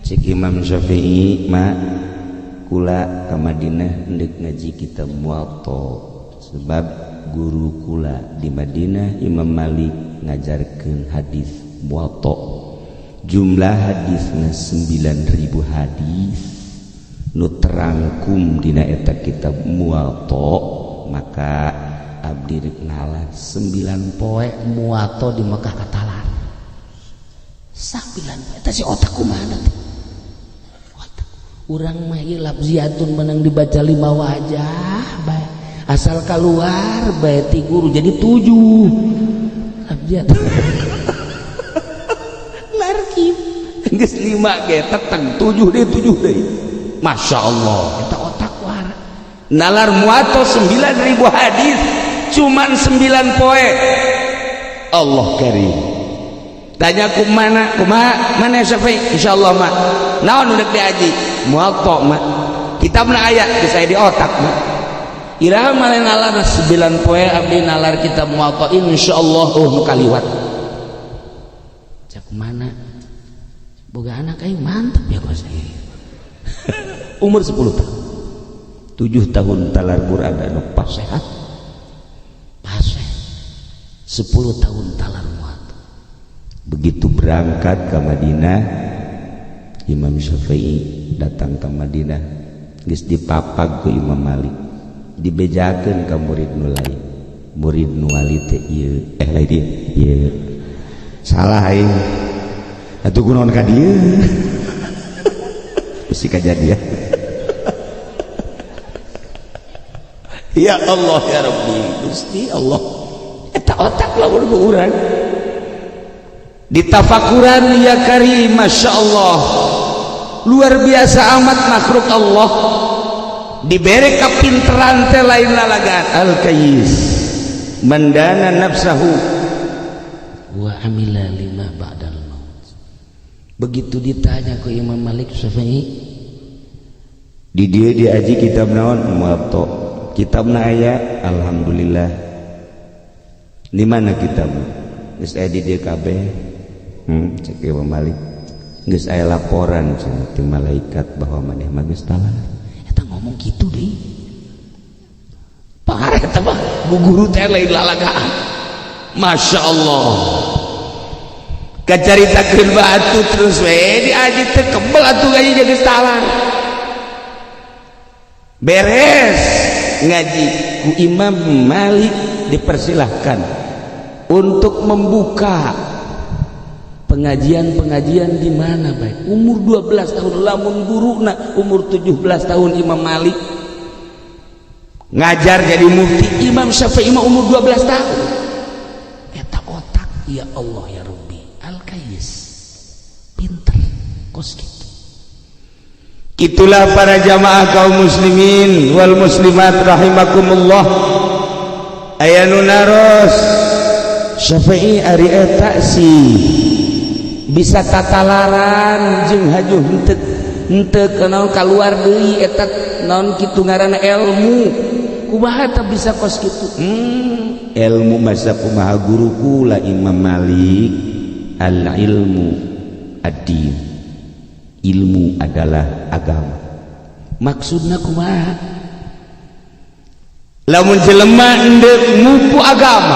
Cek Imam Syafi'i, "Ma, kula ka Madinah deuk ngaji kitab Muwatta, sebab guru kula di Madinah, Imam Malik, ngajarkeun hadis Muwatta, jumlah hadisna 9000 hadis nu terangkum dina eta kitab Muwatta, maka abdi rek nalar 9 poe Muwatta di Mekah katalar 9 poe. Eta si otak kumaha teh? Otak urang mah ieu lafziatun menang dibaca lima wajah bae, asal keluar bae ti guru jadi tujuh lafziatun. Narkib geus lima ge teteng tujuh deui, tujuh deui, Masya Allah. Eta otak war. Nalar Muwatta 9000 hadis cuman 9 poe. Allah karim. Tanya ku mana, kumaha mana Syafi'i? Insyaallah, mak. Naon udah diaji? Muwatta, mak. Kitabna aya geus aya di otak, mak. Iraha maneh nalar? 9 poe abdi nalar kitab Muwatta, insyaallah. Oh, nu kaliwat. Cak mana boga anak aing mantep ya kos. Umur 10 tahun, 7 tahun talar Quran anu pas sehat. Paseh 10 tahun talar Muwatta. Begitu berangkat ke Madinah, Imam Syafi'i datang ke Madinah geus dipapag ku Imam Malik, dibejakeun ka murid nu lain, murid nu wali teh ieu, eh lain ieu, ieu salah aing atuh, kunaon ka dieu bisi kajadian. Ya Allah ya Rabbi, Gusti Allah, eta otak lamun ku urang ditafakuran. Ya karim, Masya Allah, luar biasa amat makhluk Allah diberi kapinteran teh lain lalagan. Al kayis man dana nafsahu wa amila lima ba'dal maut. Begitu ditanya ke Imam Malik Syafi'i, di dia diaji kitab naon? Muwatta. Kitabna aya, alhamdulillah. Di mana kitab? Geus aya di dieu kabeh. Cek Imam Malik, geus aya laporan cenah ti malaikat bahwa maneh mah geus talar. Eta ngomong gitu deui, parah eta mah. Bu guru teh lain lalagaan. Masya Allah, kacaritakeun batu terus we diaji teh kebel atuh ngaji jadi talar. Beres ngaji ku Imam Malik dipersilahkan untuk membuka pengajian-pengajian di mana baik. Umur 12 tahun, lamun guruna umur 17 tahun Imam Malik ngajar jadi mufti, Imam Syafi'i mah umur 12 tahun. Eta otak, ya Allah ya Rabbi. Al kayis pinter kos gitu. Itulah para jamaah kaum muslimin wal muslimat rahimakumullah. Aya nu naros, Syafi'i ari eta sih bisa tatalaran jeung hajuh henteu henteu naon kaluar deui, eta naon kitu ngaranna ilmu, kumaha eta bisa kos kitu? Ilmu masa kumaha guru kula Imam Malik, al ilmu ad-din, ilmu adalah agama. Maksudna kumaha? Lamun jelema endek mupu agama,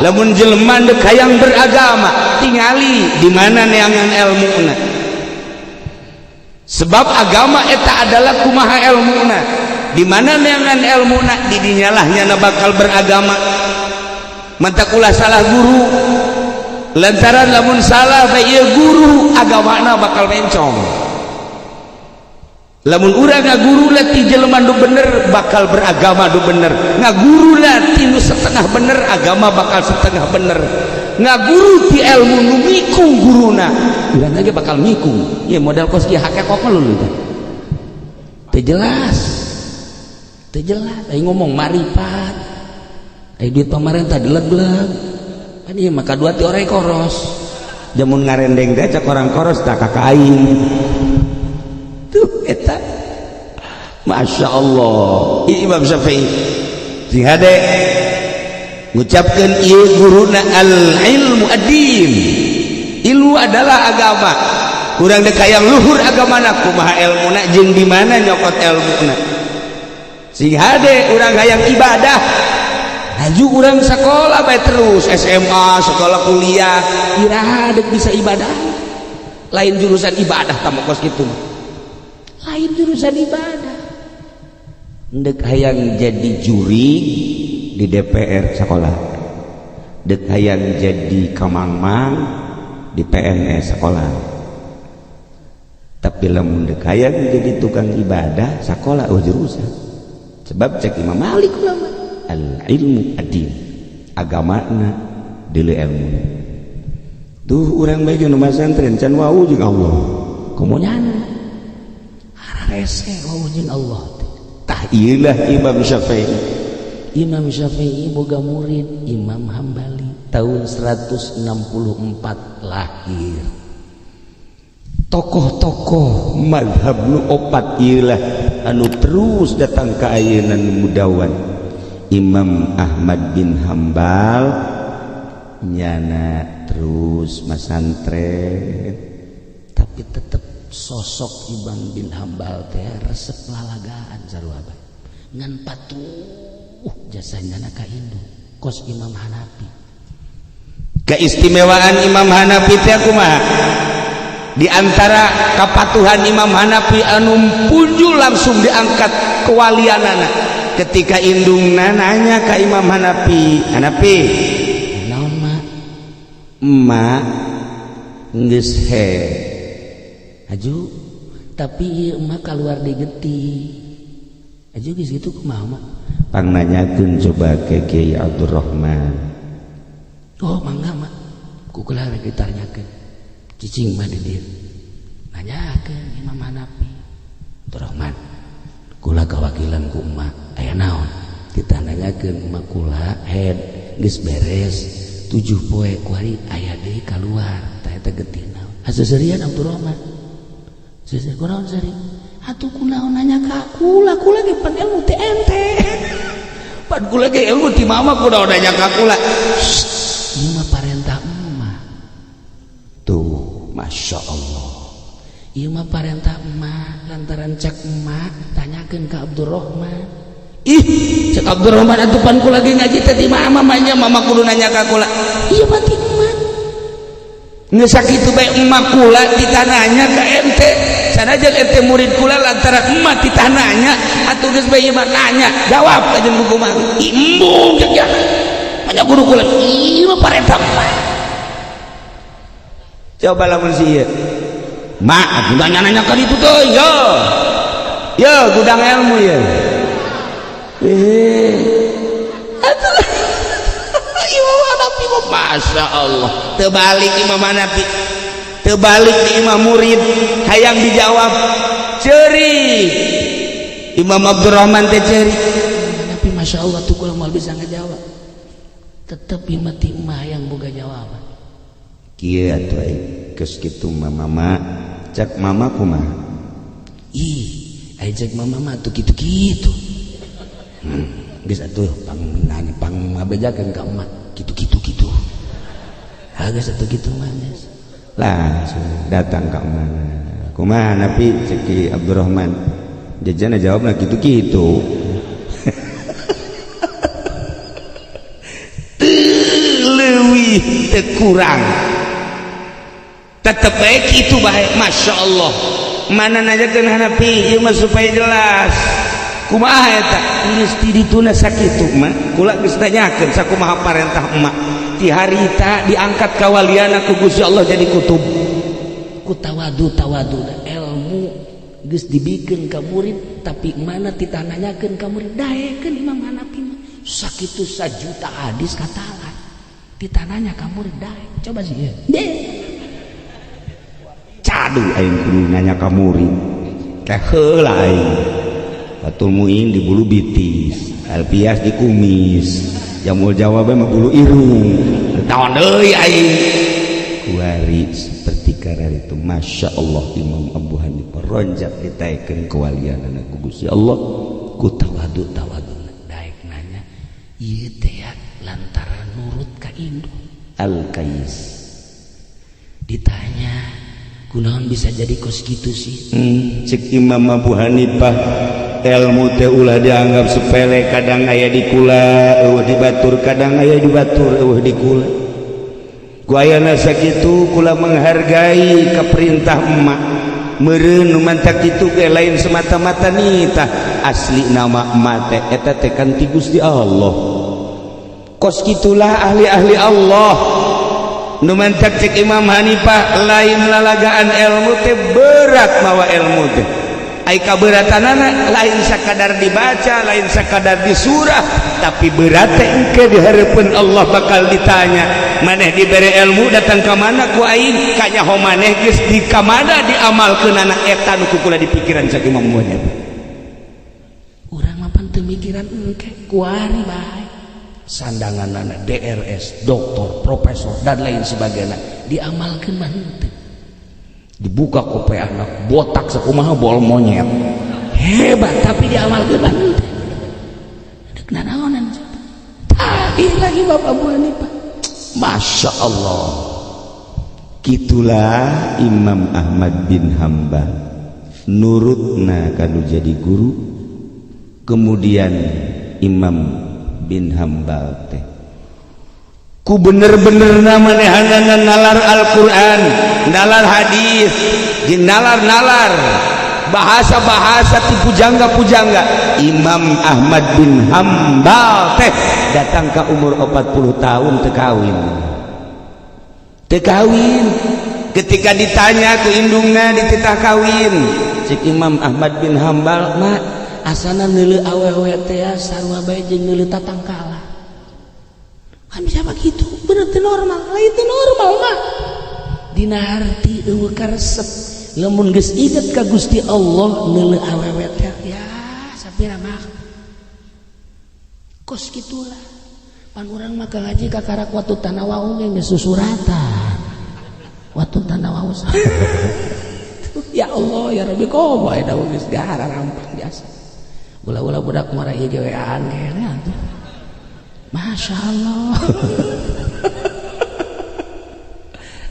lamun jelema endek hayang beragama, tingali di mana neangan ilmuna, sebab agama eta adalah kumaha ilmuna. Di mana neangan ilmuna, di dinyalah nyana bakal beragama. Mantak ulah salah guru, lantaran lamun salah bae ieu guru, agamana bakal mencong. Lamun urang ngaguru ti jelema nu bener, bakal beragama nu bener. Ngaguru ti nu setengah bener, agama bakal setengah bener. Ngaguru ti ilmu nu mikung guruna, urang ge bakal mikung. Ya modal kos kieu hake kok lu teh teu jelas, teu jelas. Aing ngomong maripat, aing duit pamarentah dileg-leg kan ieu mah kadua ti orang koros. Jamun ngarendeng teh cek orang koros tak kakak aing. Tuh eta. Masya Allah. Imam Syafi'i. Sing hade ngucapkeun ieu guruna, al ilmu ad-din. Ilmu adalah agama. Kurang dek hayang luhur agamana, kumaha ilmuna jeung di mana nyokot ilmuna. Sing hade urang hayang ibadah, laju urang sekolah bae terus SMA, sekolah, kuliah, iraha dek bisa ibadah? Lain jurusan ibadah tamu kos kitu mah. Lain jurusan ibadah. Dek hayang jadi juri di DPR, sekolah. Dek hayang jadi kamangmang di PNS, sekolah. Tapi lamun dek hayang jadi tukang ibadah, sekolah, oh, jurusan. Sebab cek Imam Malik ulama, al ilmu ad-din, agamana deuleu ilmu. Tuh urang bae nu masantren can wau jeung Allah. Komo nyana hararese wau jeung Allah. Tah, ieulah Imam Syafi'i. Imam Syafi'i boga murid Imam Hambali, tahun 164 lahir. Tokoh-tokoh madhab nu opat ieulah anu terus datang ke ayeuna nu mudawan. Imam Ahmad bin Hambal nyana terus masantren. Tapi tetep sosok Imam bin Hambal teh resep lalagaan sarua bae, ngan patuh jasanya ka indung kos Imam Hanafi. Keistimewaan Imam Hanafi teh kumaha? Di antara kepatuhan Imam Hanafi anu punjul langsung diangkat kewalianana ketika indungna nanya ke Imam Hanafi, "Hanafi." "Naon, Mak?" "Emak geus he." "Aju, tapi ieu emak keluar di getih. Aju, geus kitu kumaha, Mak?" "Pang nanyakeun coba ke Kiai Abdurrahman." "Oh, mangga, Mak, ku kula rek ditanyakeun." Cicing mah di dieu, nanyakeun Imam Hanafi, "Abdurrahman, kula kawakilan ku emak, aya naon?" Ditanyakeun, "Emak kula head geus beres 7 poe kuari aya deui kaluar, tah eta getih naon?" Haseuserian Abdurrahman, "Seuseur kunaon seuri? Atuh kunaon nanya ka kula? Kula ge pan ilmu ti ente, Pan kula ge ilmu ti mama, kunaon nanya ka kula?" Ieu mah parentah emak. Tuh, Masya Allah. Ieu mah parentah emak, lantaran cek emak tanyakeun ka Abdurrahman. Ih, cek Abdurrahman, "Atuh pan kula ge ngaji teh ti mama, mah mama kudu nanya ka kula." Iya, mah ti emak. Geus sakitu bae emak kula ditananya ka ente, sanajan ente murid kula, lantaran emak ditananya atuh geus bae ieu mah nanya jawab aja buku mah. Embung cek ya hanya guru kula, ieu mah parentah emak. Coba lamun si ieu mak atuh nanya-nanya ka ditu teh, yo yo gudang ilmu ya. Eh, Imam Hanafi mah Masya Allah, terbalik Imam Hanafi, terbalik di imam murid hayang dijawab ceri Imam Abdurrahman teh ceri. Tapi Masya Allah tuh kula moal bisa ngejawab, tetep ieu mah ti emak yang boga jawaban. Kieu atuh aing geus kitu mah, mama, cek mama kumaha? Ih, aya cek mama mah tuh kitu-kitu. Geus atuh pang nanya, pang ngabejakeun ka emak kitu-kitu kitu. Ah, geus atuh kitu mah geus. Langsung datang ke mana, "Kumaha, Napi?" Cek Ki Abdurrahman, jajana jawabna kitu-kitu. Teu leuwih teu kurang, tetep bae kitu bae. Masya Allah, mana nanyakeun Hanafi ieu mah supaya jelas kumaha eta geus ti dituna sakitu mah kula geus nanyakeun sakumaha parentah emak. Ti harita diangkat kawaliana ku Gusti Allah jadi kutub. Ku tawadu, tawadu ilmu geus dibikeun ka murid, tapi mana ditanyakeun ka murid, daekeun Imam Hanafi mah sakitu sajuta hadis katalan ditananya ka murid daek. Coba sih ieu. Cadu aing kudu nanya ka murid teh heula. Aing Fatul Muin di bulu bitis, Alpias di kumis, Jamul jawabnya mah bulu irung. Naon deui aing? Kuari seperti karar itu. Masya Allah, Imam Abu Hanifah ronjak ditaikeun kewalianana ku Gusti Allah ku tawadu tawadu. Daek nanya ieu teh ya lantaran nurut ka indung. Al Kais. Ditanya kunaon bisa jadi kos gitu sih? Cek Imam Abu Hanifah, ilmu teh ulah dianggap sepele. Kadang aya di kula euweuh di batur, kadang aya di batur euweuh di kula. Ku ayana sakitu kula menghargai ka perintah emak meureun. Nu mantak kitu ge lain semata-mata nitah, asli nama emak teh eta teh kan ti Gusti Allah. Kos kitulah ahli-ahli Allah. Nu mantak cek Imam Hanifah, lain lalagaan, ilmu teh berat. Mawa ilmu teh ai kaberatanana lain sakadar dibaca, lain sakadar disurah, tapi berat teh engke di hareupeun Allah bakal ditanya, maneh dibere ilmu datang ka mana ku aing, kanyaho maneh geus di ka mana diamalkeunana. Eta nu ku kula dipikiran cek Imam Hanifah. Urang mah pan teu mikiran engke, kuari bae sandangan Drs, doktor, profesor, dan lain sebagainya, diamalkeun mah henteu. Dibuka kope anak botak sakumaha bol monyet, hebat, tapi diamalkeun mah henteu. Dek nanaonan tadi lagi Bapak Abu Hanifah. Masya Allah. Gitulah Imam Ahmad bin Hambal nurutna kanu jadi guru. Kemudian Imam bin Hambal teh ku bener-bener manehanana nalar Al-Quran, nalar hadis, jeung nalar-nalar bahasa-bahasa ti pujangga-pujangga. Imam Ahmad bin Hambal teh datang ke umur 40 tahun teu kawin, teu kawin. Ketika ditanya ku indungna, dititah kawin, cek Imam Ahmad bin Hambal, "Mak, asana neuleu awewe teh sarua bae jeung neuleu tatangkala." Kan bisa begitu, bener teu normal? Lain teu normal mah dina harti euweuh karesep. Lamun geus inget ka Gusti Allah, neuleu awewe teh ya sapira mah kos gitulah. Pan urang mah ngaji kakarak waktu tanah wau ge geus susuratan waktu tanah wau. Ya Allah ya Rabbi, komo eta geus gara rampang biasa ulah-ulah budak marah ieu ge wean kene atuh. Masya Allah,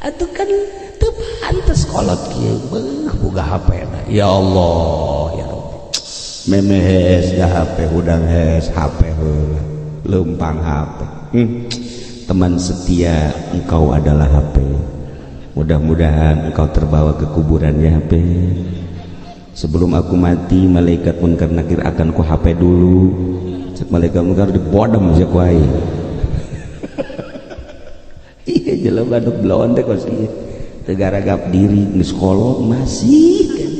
atuh kan teu pantes kolot kieu beuh boga HP na. Ya Allah ya Rabbi. Memeh hees ga HP, hudang hees HP heula, leumpang HP. Teman setia engkau adalah HP. Mudah-mudahan engkau terbawa ke kuburan ya, HP. Sebelum aku mati, malaikat munkar nakir akan ku HP dulu. Cek malaikat munkar dibodem sia ku aing. Iya, jelema anu belon teh kos ieu teu garagap diri, geus kolot masih kan.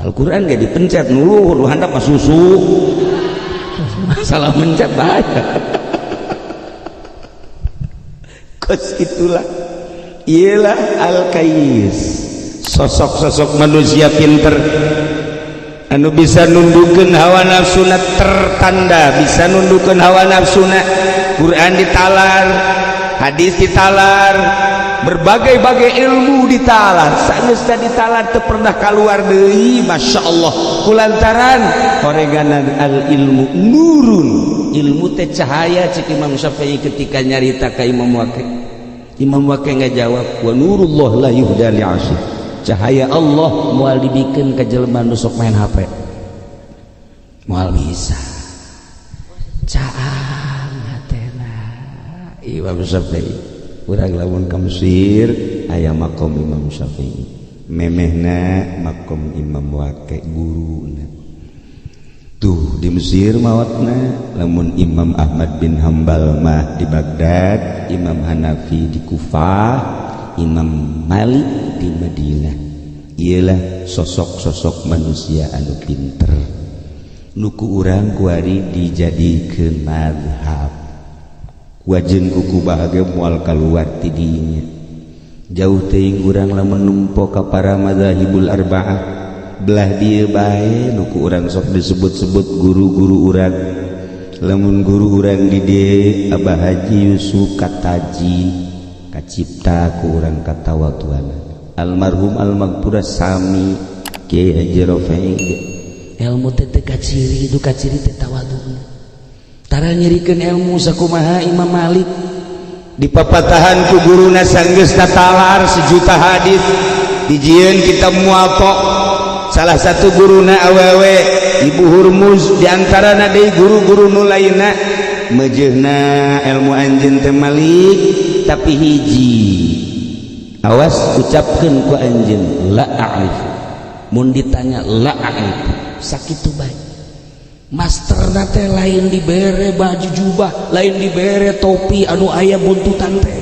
Al-Quran gak dipencet nu luhur, nu handap mah susu. Salah mencet bahaya. Kos itulah ialah Al-Kais, sosok-sosok manusia pinter anu bisa nundukeun hawa nafsuna, tertanda bisa nundukeun hawa nafsuna. Quran ditalar, hadis ditalar, berbagai-bagai ilmu ditalar. Sageus ditalar teu pernah keluar deui. Masya Allah, kulantaran horeganan al ilmu nurun, ilmu teh cahaya. Cek Imam Syafi'i ketika nyarita ka Imam Waqi, Imam Waqi ngajawab, "Wa nurullah la yuhda li'asi." Cahaya Allah moal dibikeun ka jelema nu sok main HP, moal bisa caang hatena. Imam Syafi'i urang lamun ka Mesir aya makom Imam Syafi'i, memehna makom Imam Waqi guruna tuh di Mesir mawatna. Lamun Imam Ahmad bin Hambal mah di Baghdad, Imam Hanafi di Kufah, Imam Malik di Madinah. Ialah sosok-sosok manusia anu pinter nuku urang kuari dijadikeun mazhab. Wajen kuku bahagia moal kaluar tidinya. Jauh teuing urang lamun numpo ka para madzahibul arba'ah. Belah dieu bae nuku urang sok disebut-sebut guru-guru urang. Lamun guru urang di dieu Abah Haji Yusuf Kataji kacipta ku urang katawaduan. Almarhum almaghfurah sami Kiai Haji Rofai. Ilmu teh teu kaciri, itu kaciri teh tawaduna. Tara nyirikeun ilmu sakumaha Imam Malik. Dipapatahan ku guruna sanggeus tatalar sejuta hadis, dijieun kitab Muwatta. Salah satu guruna awewe, Ibu Hurmuz, diantarana deui guru-guru nu lainna. Meujeuhna ilmu anjeun teh Malik, tapi hiji awas ucapkeun ku anjeun, la a'rif. Mun ditanya, la a'rif, sakitu bae. Masterna teh lain dibere baju jubah, lain dibere topi anu aya buntutan teh.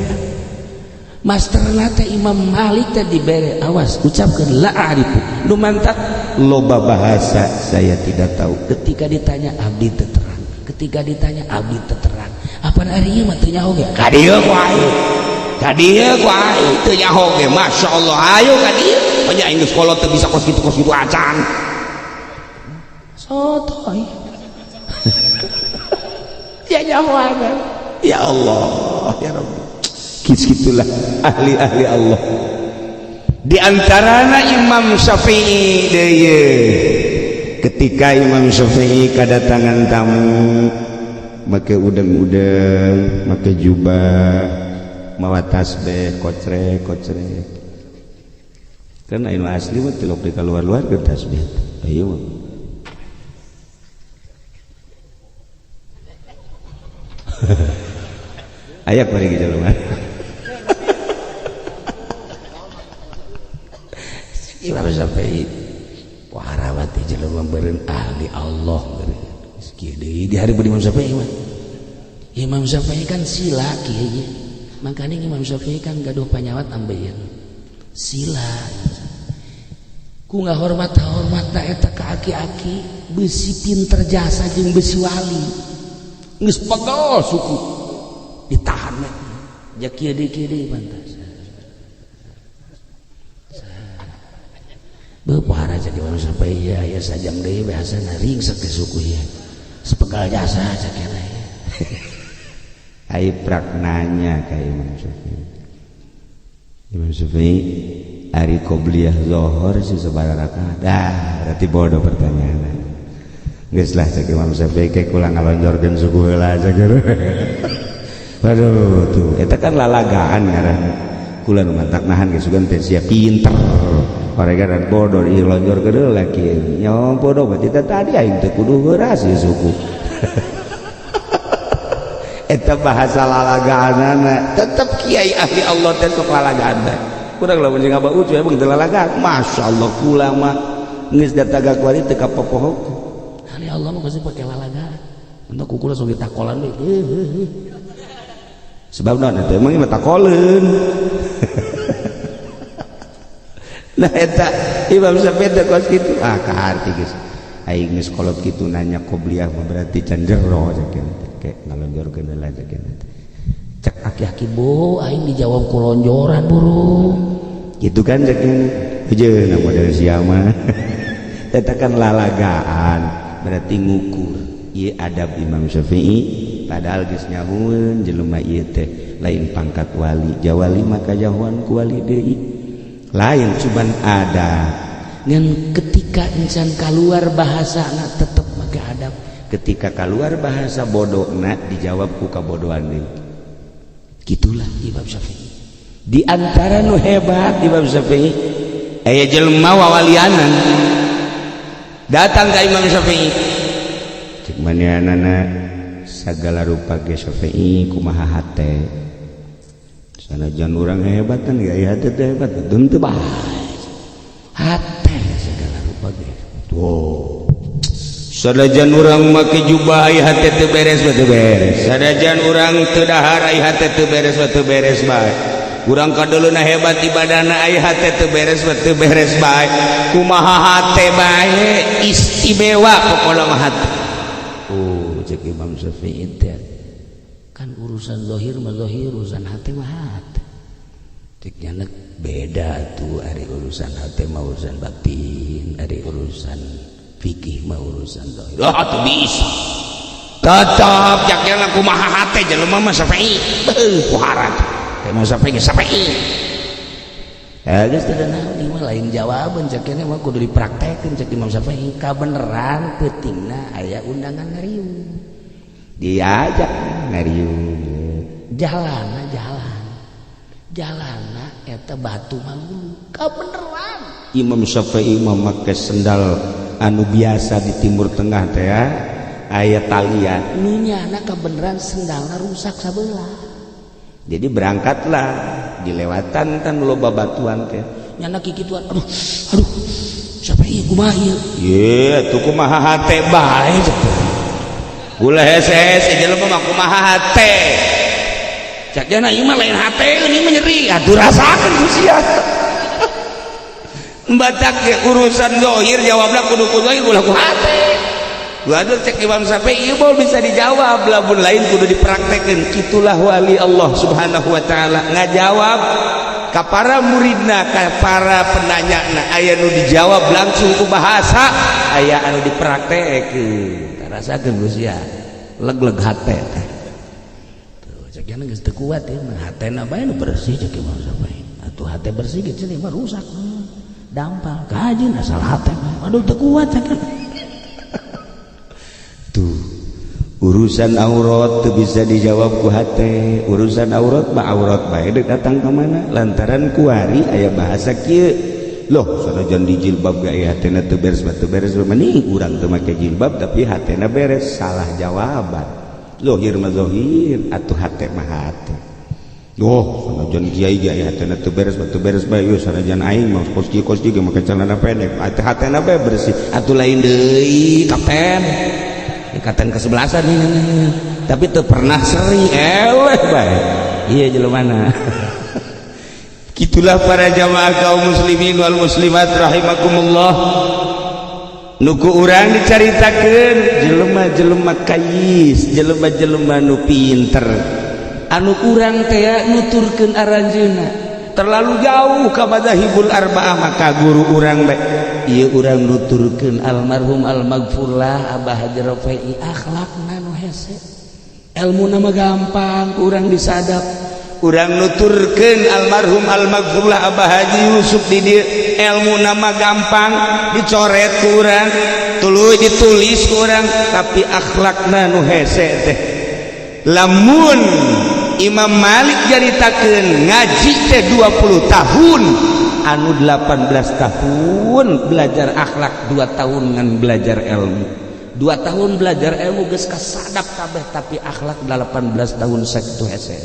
Masterna teh Imam Malik teh dibere, awas ucapkeun la a'rifu. Nu mantak loba bahasa saya tidak tahu. Ketika ditanya, abdi teu terang. Ketika ditanya, abdi teu terang. Apa ari ieu mah teu nyaho ge? Ka dieu ku aing, ka dieu ku aing teu nyaho ge. Masyaallah, ayo ka dieu. Nya aing geus kolot teu bisa kos kitu, kos kitu acan. Sotoy ya nyahoan. Ya Allah, ya Rabbi, gitulah ahli-ahli Allah. Di antarana Imam Syafi'i deui. Ketika Imam Syafi'i kedatangan tamu, make udeng-udeng, make jubah, mawa tasbih kocrek kocrek. Kan anu asli mah tilok di keluar-luar ke tasbih, ayo mah. Aya kuring jelema. Imam Syafi'i warawati jelema beureun ahli Allah beureun. Geus kieu deui di hari Imam Syafi'i mah. Imam Syafi'i kan sila kieu. Makanya Imam Syafi'i kan gaduh panyawat ambeien. Sila. Ku ngahormat hormatna eta ka aki-aki besi pinter jasa jeung besi wali. Geus pegel suku ditahan we. Ja kieu deui pantas. Beuh jadi Imam Syafi'i ya, ya sajam deui bahasana ringsek di suku ieu. Sepegal jasa cek eta. Ai prak nanya ka Imam Syafi'i. Imam Syafi'i ari qobliyah zuhur si sabaraha rakaat? Dah, berarti bodoh pertanyaan. Geus lah cek Imam Syafi'i ke kula ngalonjorkeun suku heula cek. Waduh tuh, eta kan lalagaan ngaranna. Kula nu mantak nahan geus sugan teh sia pinter. Paregaran bodoh ieu lonjor ke deui lagi. Nya bodoh berarti tadi aing teh kudu heuras ieu suku. Eta bahasa lalagaanana tetep kiai ahli Allah teh sok lalagaan teh. Kurang lamun jeung Abah Ucu emang teu lalagaan. Masyaallah kula mah geus dataga kuari teu kapopoho. Ahli Allah mah pasti pake lalagaan. Entah ku kula sok ditakolan we. Sebab naon eta emang ieu mah takoleun. Nah eta Imam Syafi'i teh kos kitu. Ah kaharti geus. Aing geus kolot kitu nanya qobliyah mah berarti can jero cek teh. Ngalonjorkeun heula cek teh. Cek aki-aki bo aing dijawab ku lonjoran burung. Gitu kan cek heujeuna model sia mah. Eta kan lalagaan berarti ngukur ieu adab Imam Syafi'i padahal geus nyahueun jelema ieu teh lain pangkat wali. Jawali maka jahuan ku wali deui. Lain cuman ada ngan ketika insan keluar bahasa na tetep make adab. Ketika keluar bahasa bodoh na dijawab ku kabodohan deui. Gitulah Imam Syafi'i. Di antara nu hebat Imam Syafi'i aya jelema wawalianan datang ka Imam Syafi'i. Cek manehanana sagala rupa ge Syafi'i kumaha hate. Sanajan urang hebat kan ya hate teh hebat teu bae. Hate segala rupa ge. Tuh. Sanajan urang make jubah ai hate teu beres teu beres. Sanajan urang teu dahar ai hate teu beres teu beres bae. Urang kadeuleuna hebat ibadahna ai hate teu beres teu beres bae. Kumaha hate bae istimewa pokona mah hate. Oh, cek Imam Syafi'i teh kan urusan zahir mah zahir, urusan hate mah hate. Cek nyanek beda tuh ari urusan hate mah urusan batin, ari urusan fikih mah urusan zahir. Ah teu bisa. Tetap jaknya kumaha hate jelema mah Syafi'i. Beuh, kuharat. Teh mah Syafi'i Syafi'i. Ya geus teu naon ieu mah, lain jawaban cek mah, kudu dipraktekeun cek Imam Syafi'i. Kabeneran peutingna aya undangan ngariung. Diajak ngariung. Jalana jalan. Jalana eta batu manggulu. Kabeneran. Imam Syafi'i mah make sendal anu biasa di Timur Tengah teh ya, aya talian. Nu nyana kabeneran sendalna rusak sabelah. Jadi berangkatlah dilewatan kan loba batuan teh. Nyana kikituan, aduh, aduh. Syafi'i kumaha ieu? Ye, tuh kumaha hate bae teh. Ulah hese-hese jelema mah kumaha hate. Cak jana ieu mah lain hate, ini mah nyeri. Atuh rasakeun ku sia. Batak ge urusan zahir jawabna kudu ku zahir, ulah ku hate. Waduh, cek Imam Syafi'i ieu mah bisa dijawab, lamun lain kudu dipraktekeun. Itulah wali Allah Subhanahu wa taala ngajawab ka para muridna, ka para penanyana. Aya nu dijawab langsung ku bahasa, aya anu dipraktekeun. Rasakeun ku sia. Leg-leg hate teh. Tuh cek jana geus teu kuat ieu mah, hatena bae nu bersih cek Imam Syafi'i. Atuh hate bersih ge cenah mah rusak. Dampal kajeun asal hate mah. Aduh, teu kuat cek. Tuh, urusan aurat tuh bisa dijawab ku hate. Urusan aurat mah aurat bae, dek datang ke mana lantaran kuari aya bahasa kieu loh, sanajan di jilbab ge aya hatena teu beres mah teu beres. Mending urang teu make jilbab tapi hatena beres, salah jawaban. Zohir mah zohir, atuh hate mah hate. Oh, sanajan kiai ge aya hatena teu beres mah teu beres bae. Yo sanajan aing mah kos kieu kos kieu ge make celana pendek, atuh hatena bae bersih, atuh lain deui kapten. Ikatan kesebelasan ini, tapi teu pernah seri eleh bae iya jelema. Gitulah para jamaah kaum muslimin wal muslimat rahimakumullah, nuku urang dicaritakeun jelema-jelema kayis, jelema-jelema nu pinter, anu urang teh nuturkeun aranjeunna terlalu jauh ka madzahibul arba'ah. Maka guru urang bae ieu, urang nuturkeun almarhum almaghfurlah Abah Haji Rafai, akhlakna nu hese, ilmu nama gampang urang disadap. Urang nuturkeun almarhum almaghfurlah Abah Haji Yusuf di dieu, ilmu nama gampang dicoret ku urang, tuluy ditulis ku urang, tapi akhlakna nu hese teh. Lamun Imam Malik nyaritakeun ngaji teh 20 tahun, anu 18 tahun belajar akhlak, 2 tahun ngan belajar ilmu. 2 tahun belajar ilmu geus kasadap kabeh, tapi akhlak 18 tahun sakitu hese.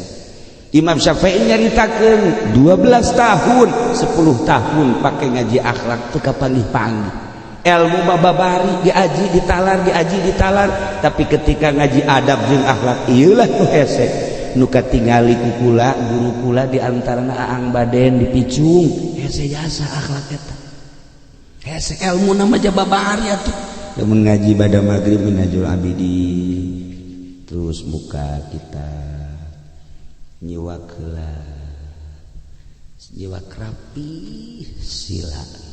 Imam Syafi'i nyaritakeun 12 tahun, 10 tahun pakai ngaji akhlak, teu kapanggih-panggih. Ilmu mah babari diaji ditalar, diaji ditalar, tapi ketika ngaji adab jeung akhlak, ieulah nu hese, nu katingali ku kula, guru kula di antarana Aang Baden dipicung, hese jasa akhlak eta, hese ilmu nama babari atuh. Lamun ngaji pada maghrib Minhajul Abidin, terus muka kita nyiwak heula, nyiwak rapi, sila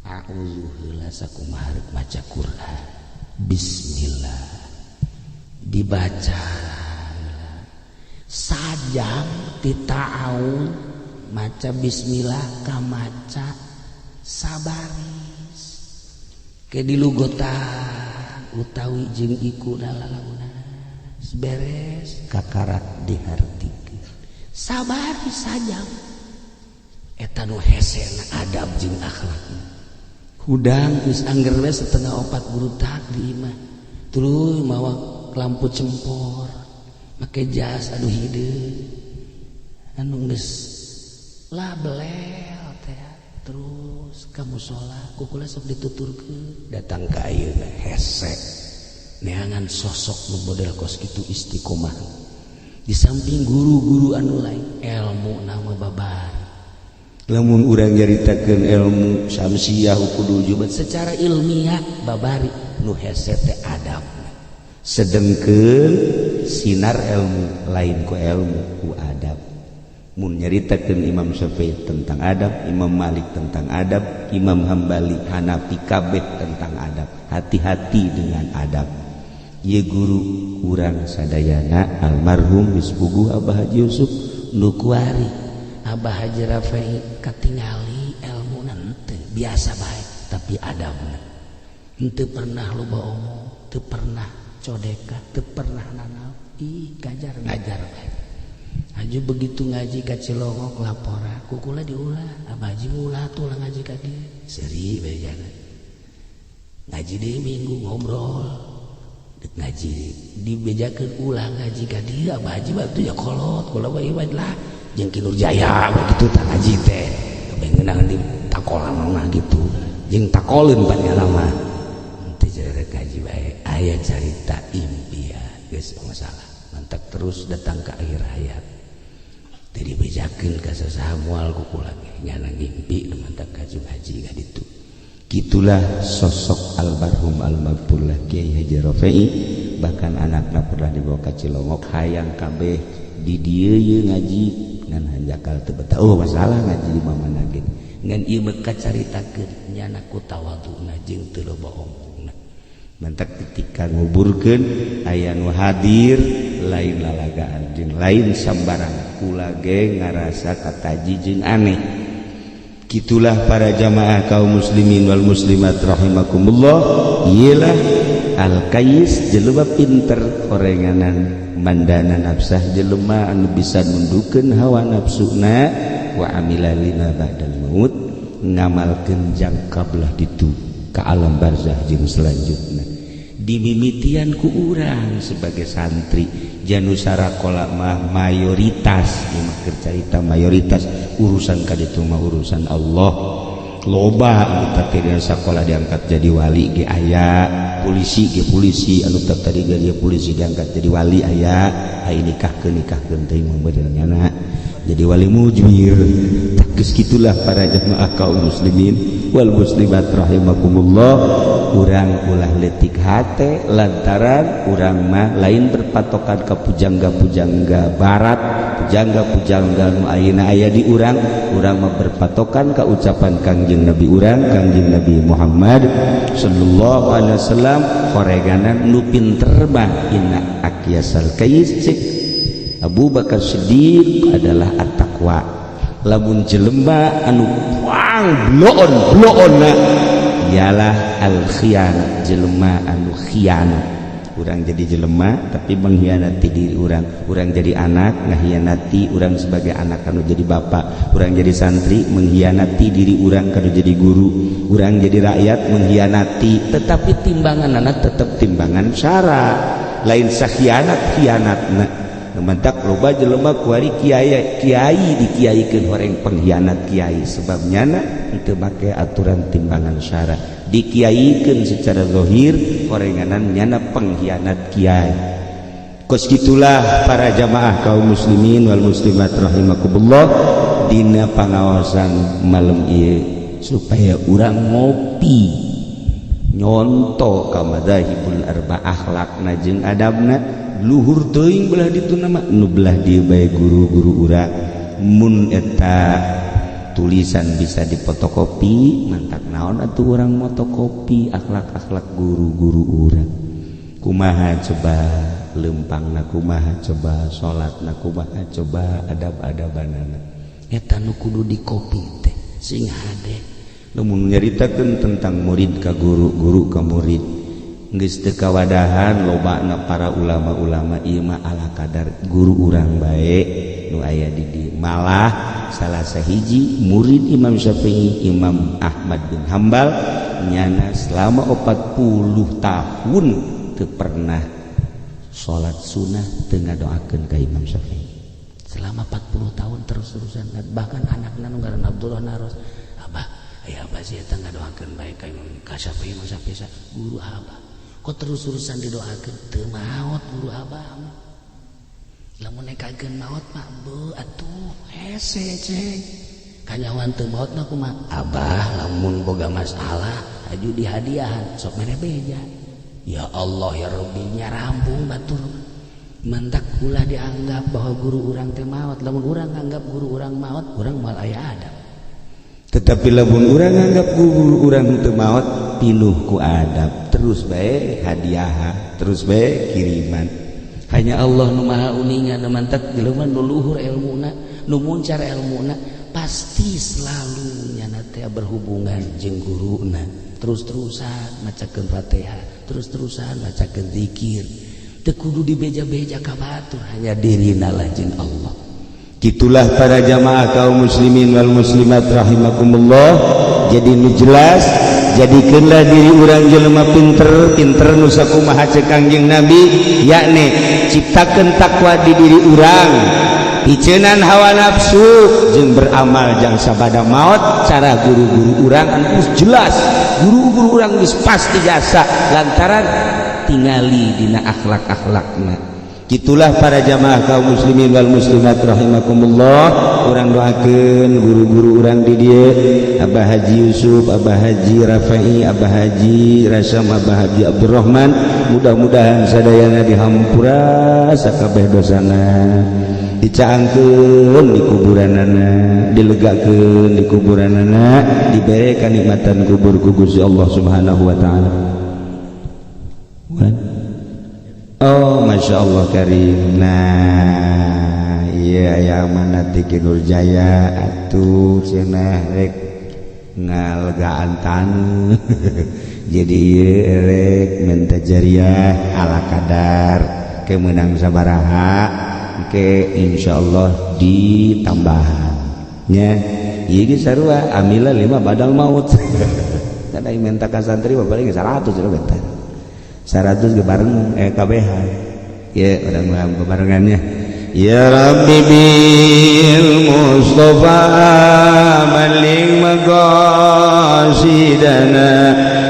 a'udzu heula, sakumaha rek maca Quran, bismillah dibaca sajam ti ta'awun, maca bismillah ka maca sabaris ke dilugotan utawi jeung iku lalaunan, beres kakarak dihartikeun sabaris sajam. Eta nu hesena adab jeung akhlak. Hudang geus angger we 3:30 burutak di imah, tuluy mawa lampu cempor, make jas, aduh hideung anu geus lah belel teh, terus ka musola ku kula sok dituturkeun datang ka ayeuna. Hese neangan sosok nu model kos kitu istiqomah di samping guru-guru anu lain, ilmu nama babar. Lamun urang nyaritakeun ilmu syamsiah kudu jubat secara ilmiah babari, nu hese teh adab. Sedengkeun sinar ilmu lain ku ilmu, ku adab. Mun nyaritakeun Imam Syafi'i tentang adab, Imam Malik tentang adab, Imam Hambali, Hanafi, kabeh tentang adab. Hati-hati dengan adab. Ieu guru urang sadayana almarhum geus puguh Abah Haji Yusuf nu kuari Abah Haji Rafi'i katingali elmuna henteu biasa bae tapi adabna henteu pernah loba omong, teu pernah codeka, teu pernah nanaon, ih gajar ngajar bae. Haji begitu ngaji ka Cilongok laporan kukula diulah Abah Haji ulah tuh lah ngaji ka dieu seuri bae jana. Ngaji deui minggu ngobrol dek ngaji dibejakeun ulah ngaji ka dieu Abah Haji batu ya kolot kula bae lah jeung Ki Nurjaya begitu tah ngaji teh ngeunang di takolan mah gitu jeung takoleun pan nyana mah teu jarek ngaji bae aya carita impian geus masalah mantak terus datang ke akhir hayat teu dibejakeun ka sasaha moal ku kula ge nyana ngimpi mantak ngaji ka ditu. Gitulah sosok almarhum almaghfurlah Kiai Haji Rafi'i, bahkan anakna pernah dibawa ka Cilongok hayang kabeh di dieu ye ngaji ngan hanjakal teu betah. Oh masalah ngaji di mana ge ngan ieu mah kacaritakeun nyana ku tawaduna jeung teu loba omongna. Mantak ketika nguburkeun aya nu hadir lain lalagaan jeung lain sambarang kula ge ngarasa kataji jeung aneh. Gitulah para jamaah kaum muslimin wal muslimat rahimakumullah, ialah al-kayis jelema pinter horenganan mandana nafsah jelema anu bisa nundukeun hawa nafsuna wa amila lima ba'dal maut ngamalkeun jangka belah ditu ka alam barzah jeung selanjutna. Dimimitian ku urang sebagai santri janusara kola mah mayoritas ieu mah keur carita mayoritas urusan ka ditu mah urusan Allah. Loba anu tadi sakola diangkat jadi wali ge aya, polisi ge polisi anu tadi ge polisi diangkat jadi wali aya, ai nikahkeun nikahkeun teh mah bener nyana jadi wali mujbir. Tak geus kitulah para jamaah kaum muslimin wal muslimat rahimakumullah, urang ulah leutik hate lantaran urang mah lain berpatokan ka pujangga-pujangga barat, pujangga-pujangga nu ayeuna aya di urang, urang mah berpatokan ka ucapan Kangjeng Nabi urang, Kangjeng Nabi Muhammad sallallahu alaihi wasallam horeganan nu pinter mah inna akyasal kayis cek Abu Bakar Siddiq adalah at-taqwa. Lamun jelema anu pang bloon bloonna ialah al-khianat, jelema anu khianat. Urang jadi jelema tapi mengkhianati diri urang, urang jadi anak ngakhianati urang sebagai anak anu jadi bapak, urang jadi santri mengkhianati diri urang kanu jadi guru, urang jadi rakyat mengkhianati, tetapi timbangan anak tetap timbangan syara, lain sakhianat khianatna. Mentak loba jelema kuari kiai kiai dikiaikeun horeng pengkhianat kiai sebab nyana teu make aturan timbangan syara, dikiaikeun secara zahir horenganan nyana pengkhianat kiai. Kos gitulah para jamaah kaum muslimin wal muslimat rahimakumullah dina pangaosan malam ieu supaya urang ngopi nyonto ka madzahibul arba'ah akhlakna jeung adabna luhur teuing belah ditu nama nu belah dieu bae guru-guru urang mun eta tulisan bisa dipotokopi mantak naon atuh urang motokopi akhlak-akhlak guru-guru urang kumaha coba lempangna kumaha coba salatna kumaha coba adab-adabanana eta nu kudu dikopi teh sing hade. Lamun nyaritakeun tentang murid ka guru, guru ka murid geus teu kawadahan lobana para ulama-ulama ieu mah ala kadar guru urang bae nu aya di dieu. Malah salah sahiji murid Imam Syafi'i Imam Ahmad bin Hambal nyana selama 40 tahun teu pernah salat sunnah teu ngadoakeun ka Imam Syafi'i selama 40 tahun terus-terusan, bahkan anakna nu ngaranna Abdullah naros abah aya abah sih eta ngadoakeun bae ka Imam ka Syafi'i Imam Syafi'i guru abah kok terus-terusan didoakeun teu maot guru abah mah lamun nekakeun maot mah beuh atuh hese ceng kanyawan teu maotna kumaha abah lamun boga masalah aju dihadiahan sok mere beja ya Allah ya Rabbi nyarambung batur mantak ulah dianggap bahwa guru urang teh maot lamun urang anggap guru urang maot urang moal aya adab. Tetapi lamun urang nganggap guru urang teu maot, pinuh ku adab, terus bae hadiah, terus bae kiriman. Hanya Allah nu maha uninga. Nu mantak jelema nu luhur ilmuna, nu muncar ilmuna, pasti selalu nyana teh berhubungan jeung guruna, terus-terusan macakeun Fatihah, terus-terusan macakeun zikir, teu kudu dibeja-beja ka batur, hanya dirina lah jeung Allah. Gitulah para jamaah kaum muslimin wal muslimat rahimakumullah. Jadi nu jelas, jadikanlah diri urang jelema pinter. Pinter nu sakumaha cek Kangjeng Nabi, yakni ciptakeun takwa di diri urang, piceunan hawa nafsu, jeung beramal jang sabada maut. Cara guru-guru urang anu geus jelas, guru-guru urang geus pasti jasa lantaran tingali dina akhlak-akhlakna. Gitulah para jamaah kaum muslimin wal muslimat rahimakumullah. Urang doakeun guru-guru urang di dieu, Abah Haji Yusuf, Abah Haji Rafai, Abah Haji Rasam, Abah Haji Abdurrahman, mudah-mudahan sadayana dihampura sakabeh dosana, dicaangkeun di kuburanana, dilegakeun di kuburanana, dibere kanikmatan kubur ku Gusti Allah Subhanahu wa taala. Oh, Masya Allah Karim. Nah, iya, yang mana ti Nur Jaya atuh cenah rek ngalegaan taneuh. Jadi ieu rek minta jariah ala kadar ke menang sabaraha ke insyaallah ditambahan nya. Ieu ge sarua amila lima badal maut. Kada minta ka santri mah paling 100 cenah, bentar 100 ge bareng KBH ya, urang mah bebarengannya. Ya Rabbi bil Mustafa balligh maqasidana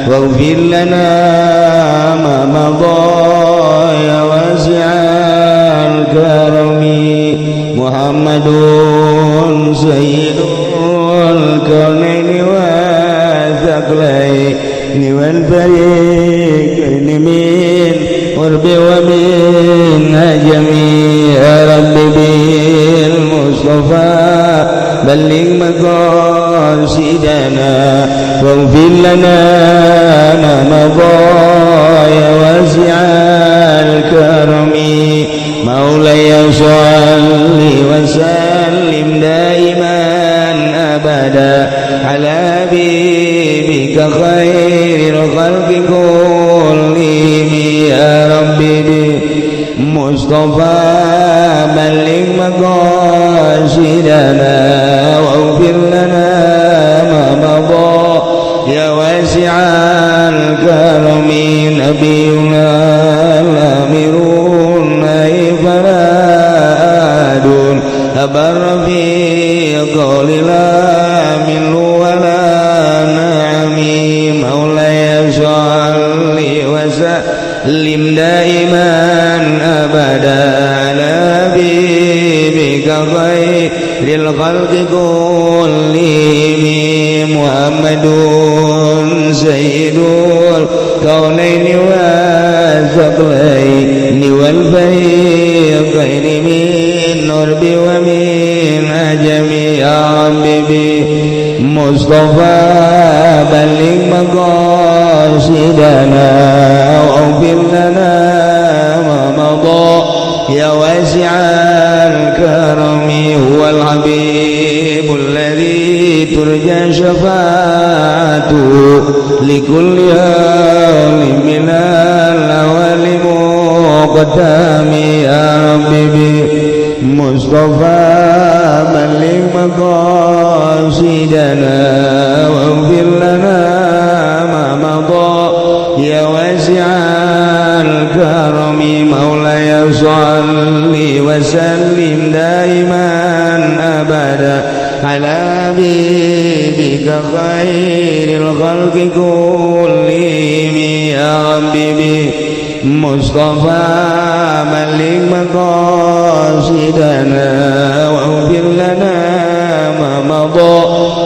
waghfir lana ma madha ya wasi'al karami. Muhammadun sayyidul kaunaini wa thaqlaini wal fariqaini min qurbi wa min ajami. Ya Rabbi bil Mustafa balligh maqasidana waghfir lana ma madha ya wasi'al karami. Maulaya shalli wa sallim daiman abada ala habibika khairil khalqi kullihim. Ya Rabbi bi Mustafa balligh maqasidana waghfir lana ma madha ya wasi'al karami. Nabiyuna al-amirun faradun abarra fi qawli la min wala na'ami. Maulaya shalli wa sallim daiman abada ala habibika khairil khalqi kullihim. Muhammadun sayyidul kaunaini wa thaqlaini wal fariqaini min urbi wa min ajami. Ya Rabbi bi Mustafa balligh maqasidana waghfir lana ma madha ya wasi'al karami. Huwal habibul ladzi turja syafa'atuhu likulli hawlin minal awali muqaddami. Ya Rabbi bi Mustafa balligh maqasidana waghfir lana ma madha ya wasi'al karami. Maulaya shalli wa sallim daiman abada ala habibika khairil khalqi kullihim. Ya Rabbi bi Mustafa balligh maqasidana waghfir lana ma madha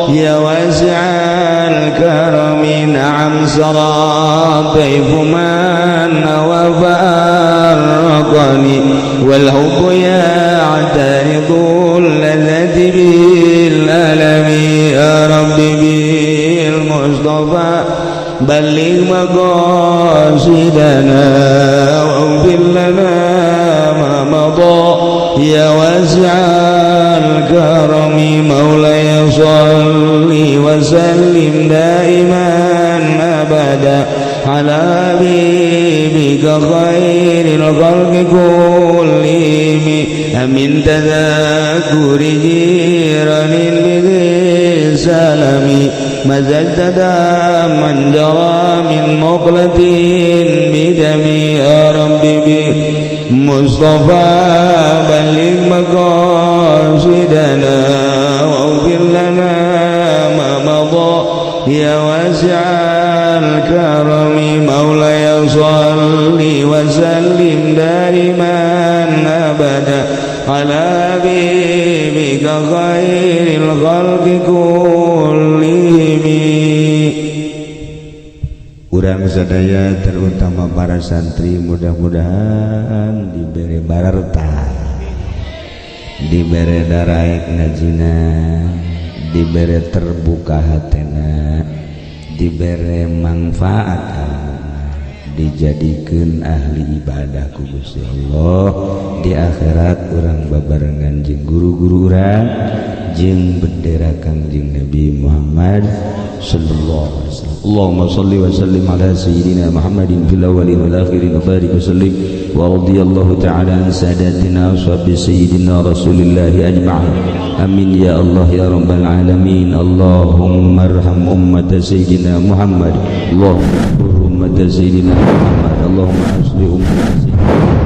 ya wasi'al karami. Na'am sara tayfu man wa farraqani wal hubbu ya'taridu ladzati bil alami. Ya Rabbi ربي بالمصطفى بلغ مقاصدنا واغفر لنا ما مضى يا واسع الكرم. مولاي صل وسلم دائما أبدا على حبيبك خير الخلق كلهم. أمن تذكر جيران بذي سلام مزجت دما جرى من مقلة بدمي. يا ربي بالمصطفى بلغ مقاصدنا واغفر لنا ما مضى يا واسع الكرم. مولاي صل وسلم دائما أبدا على حبيبك خير الخلق كلهم. Urang sadaya, terutama para santri, mudah-mudahan diberi bararta, diberi daraek ngajina, diberi terbuka hatena, diberi manfaat ilmuna, dijadikan ahli ibadah ku Gusti Allah. Di akhirat urang babarengan jeung guru-guru urang jeung bendera Kangjeng Nabi Muhammad sallallahu alaihi wasallam. Allahumma salli wa sallim ala sayyidina Muhammadin fil awwalin wal akhirin wa barik wa sallim. Wa radiyallahu ta'ala an sadatina ashabi sayyidina Rasulillah ajma'in. Amin ya Allah ya rabbal alamin. Allahumma arham ummat sayyidina Muhammad. Allahumma ummat sayyidina Muhammad. Allahumma aslih ummat sayyidina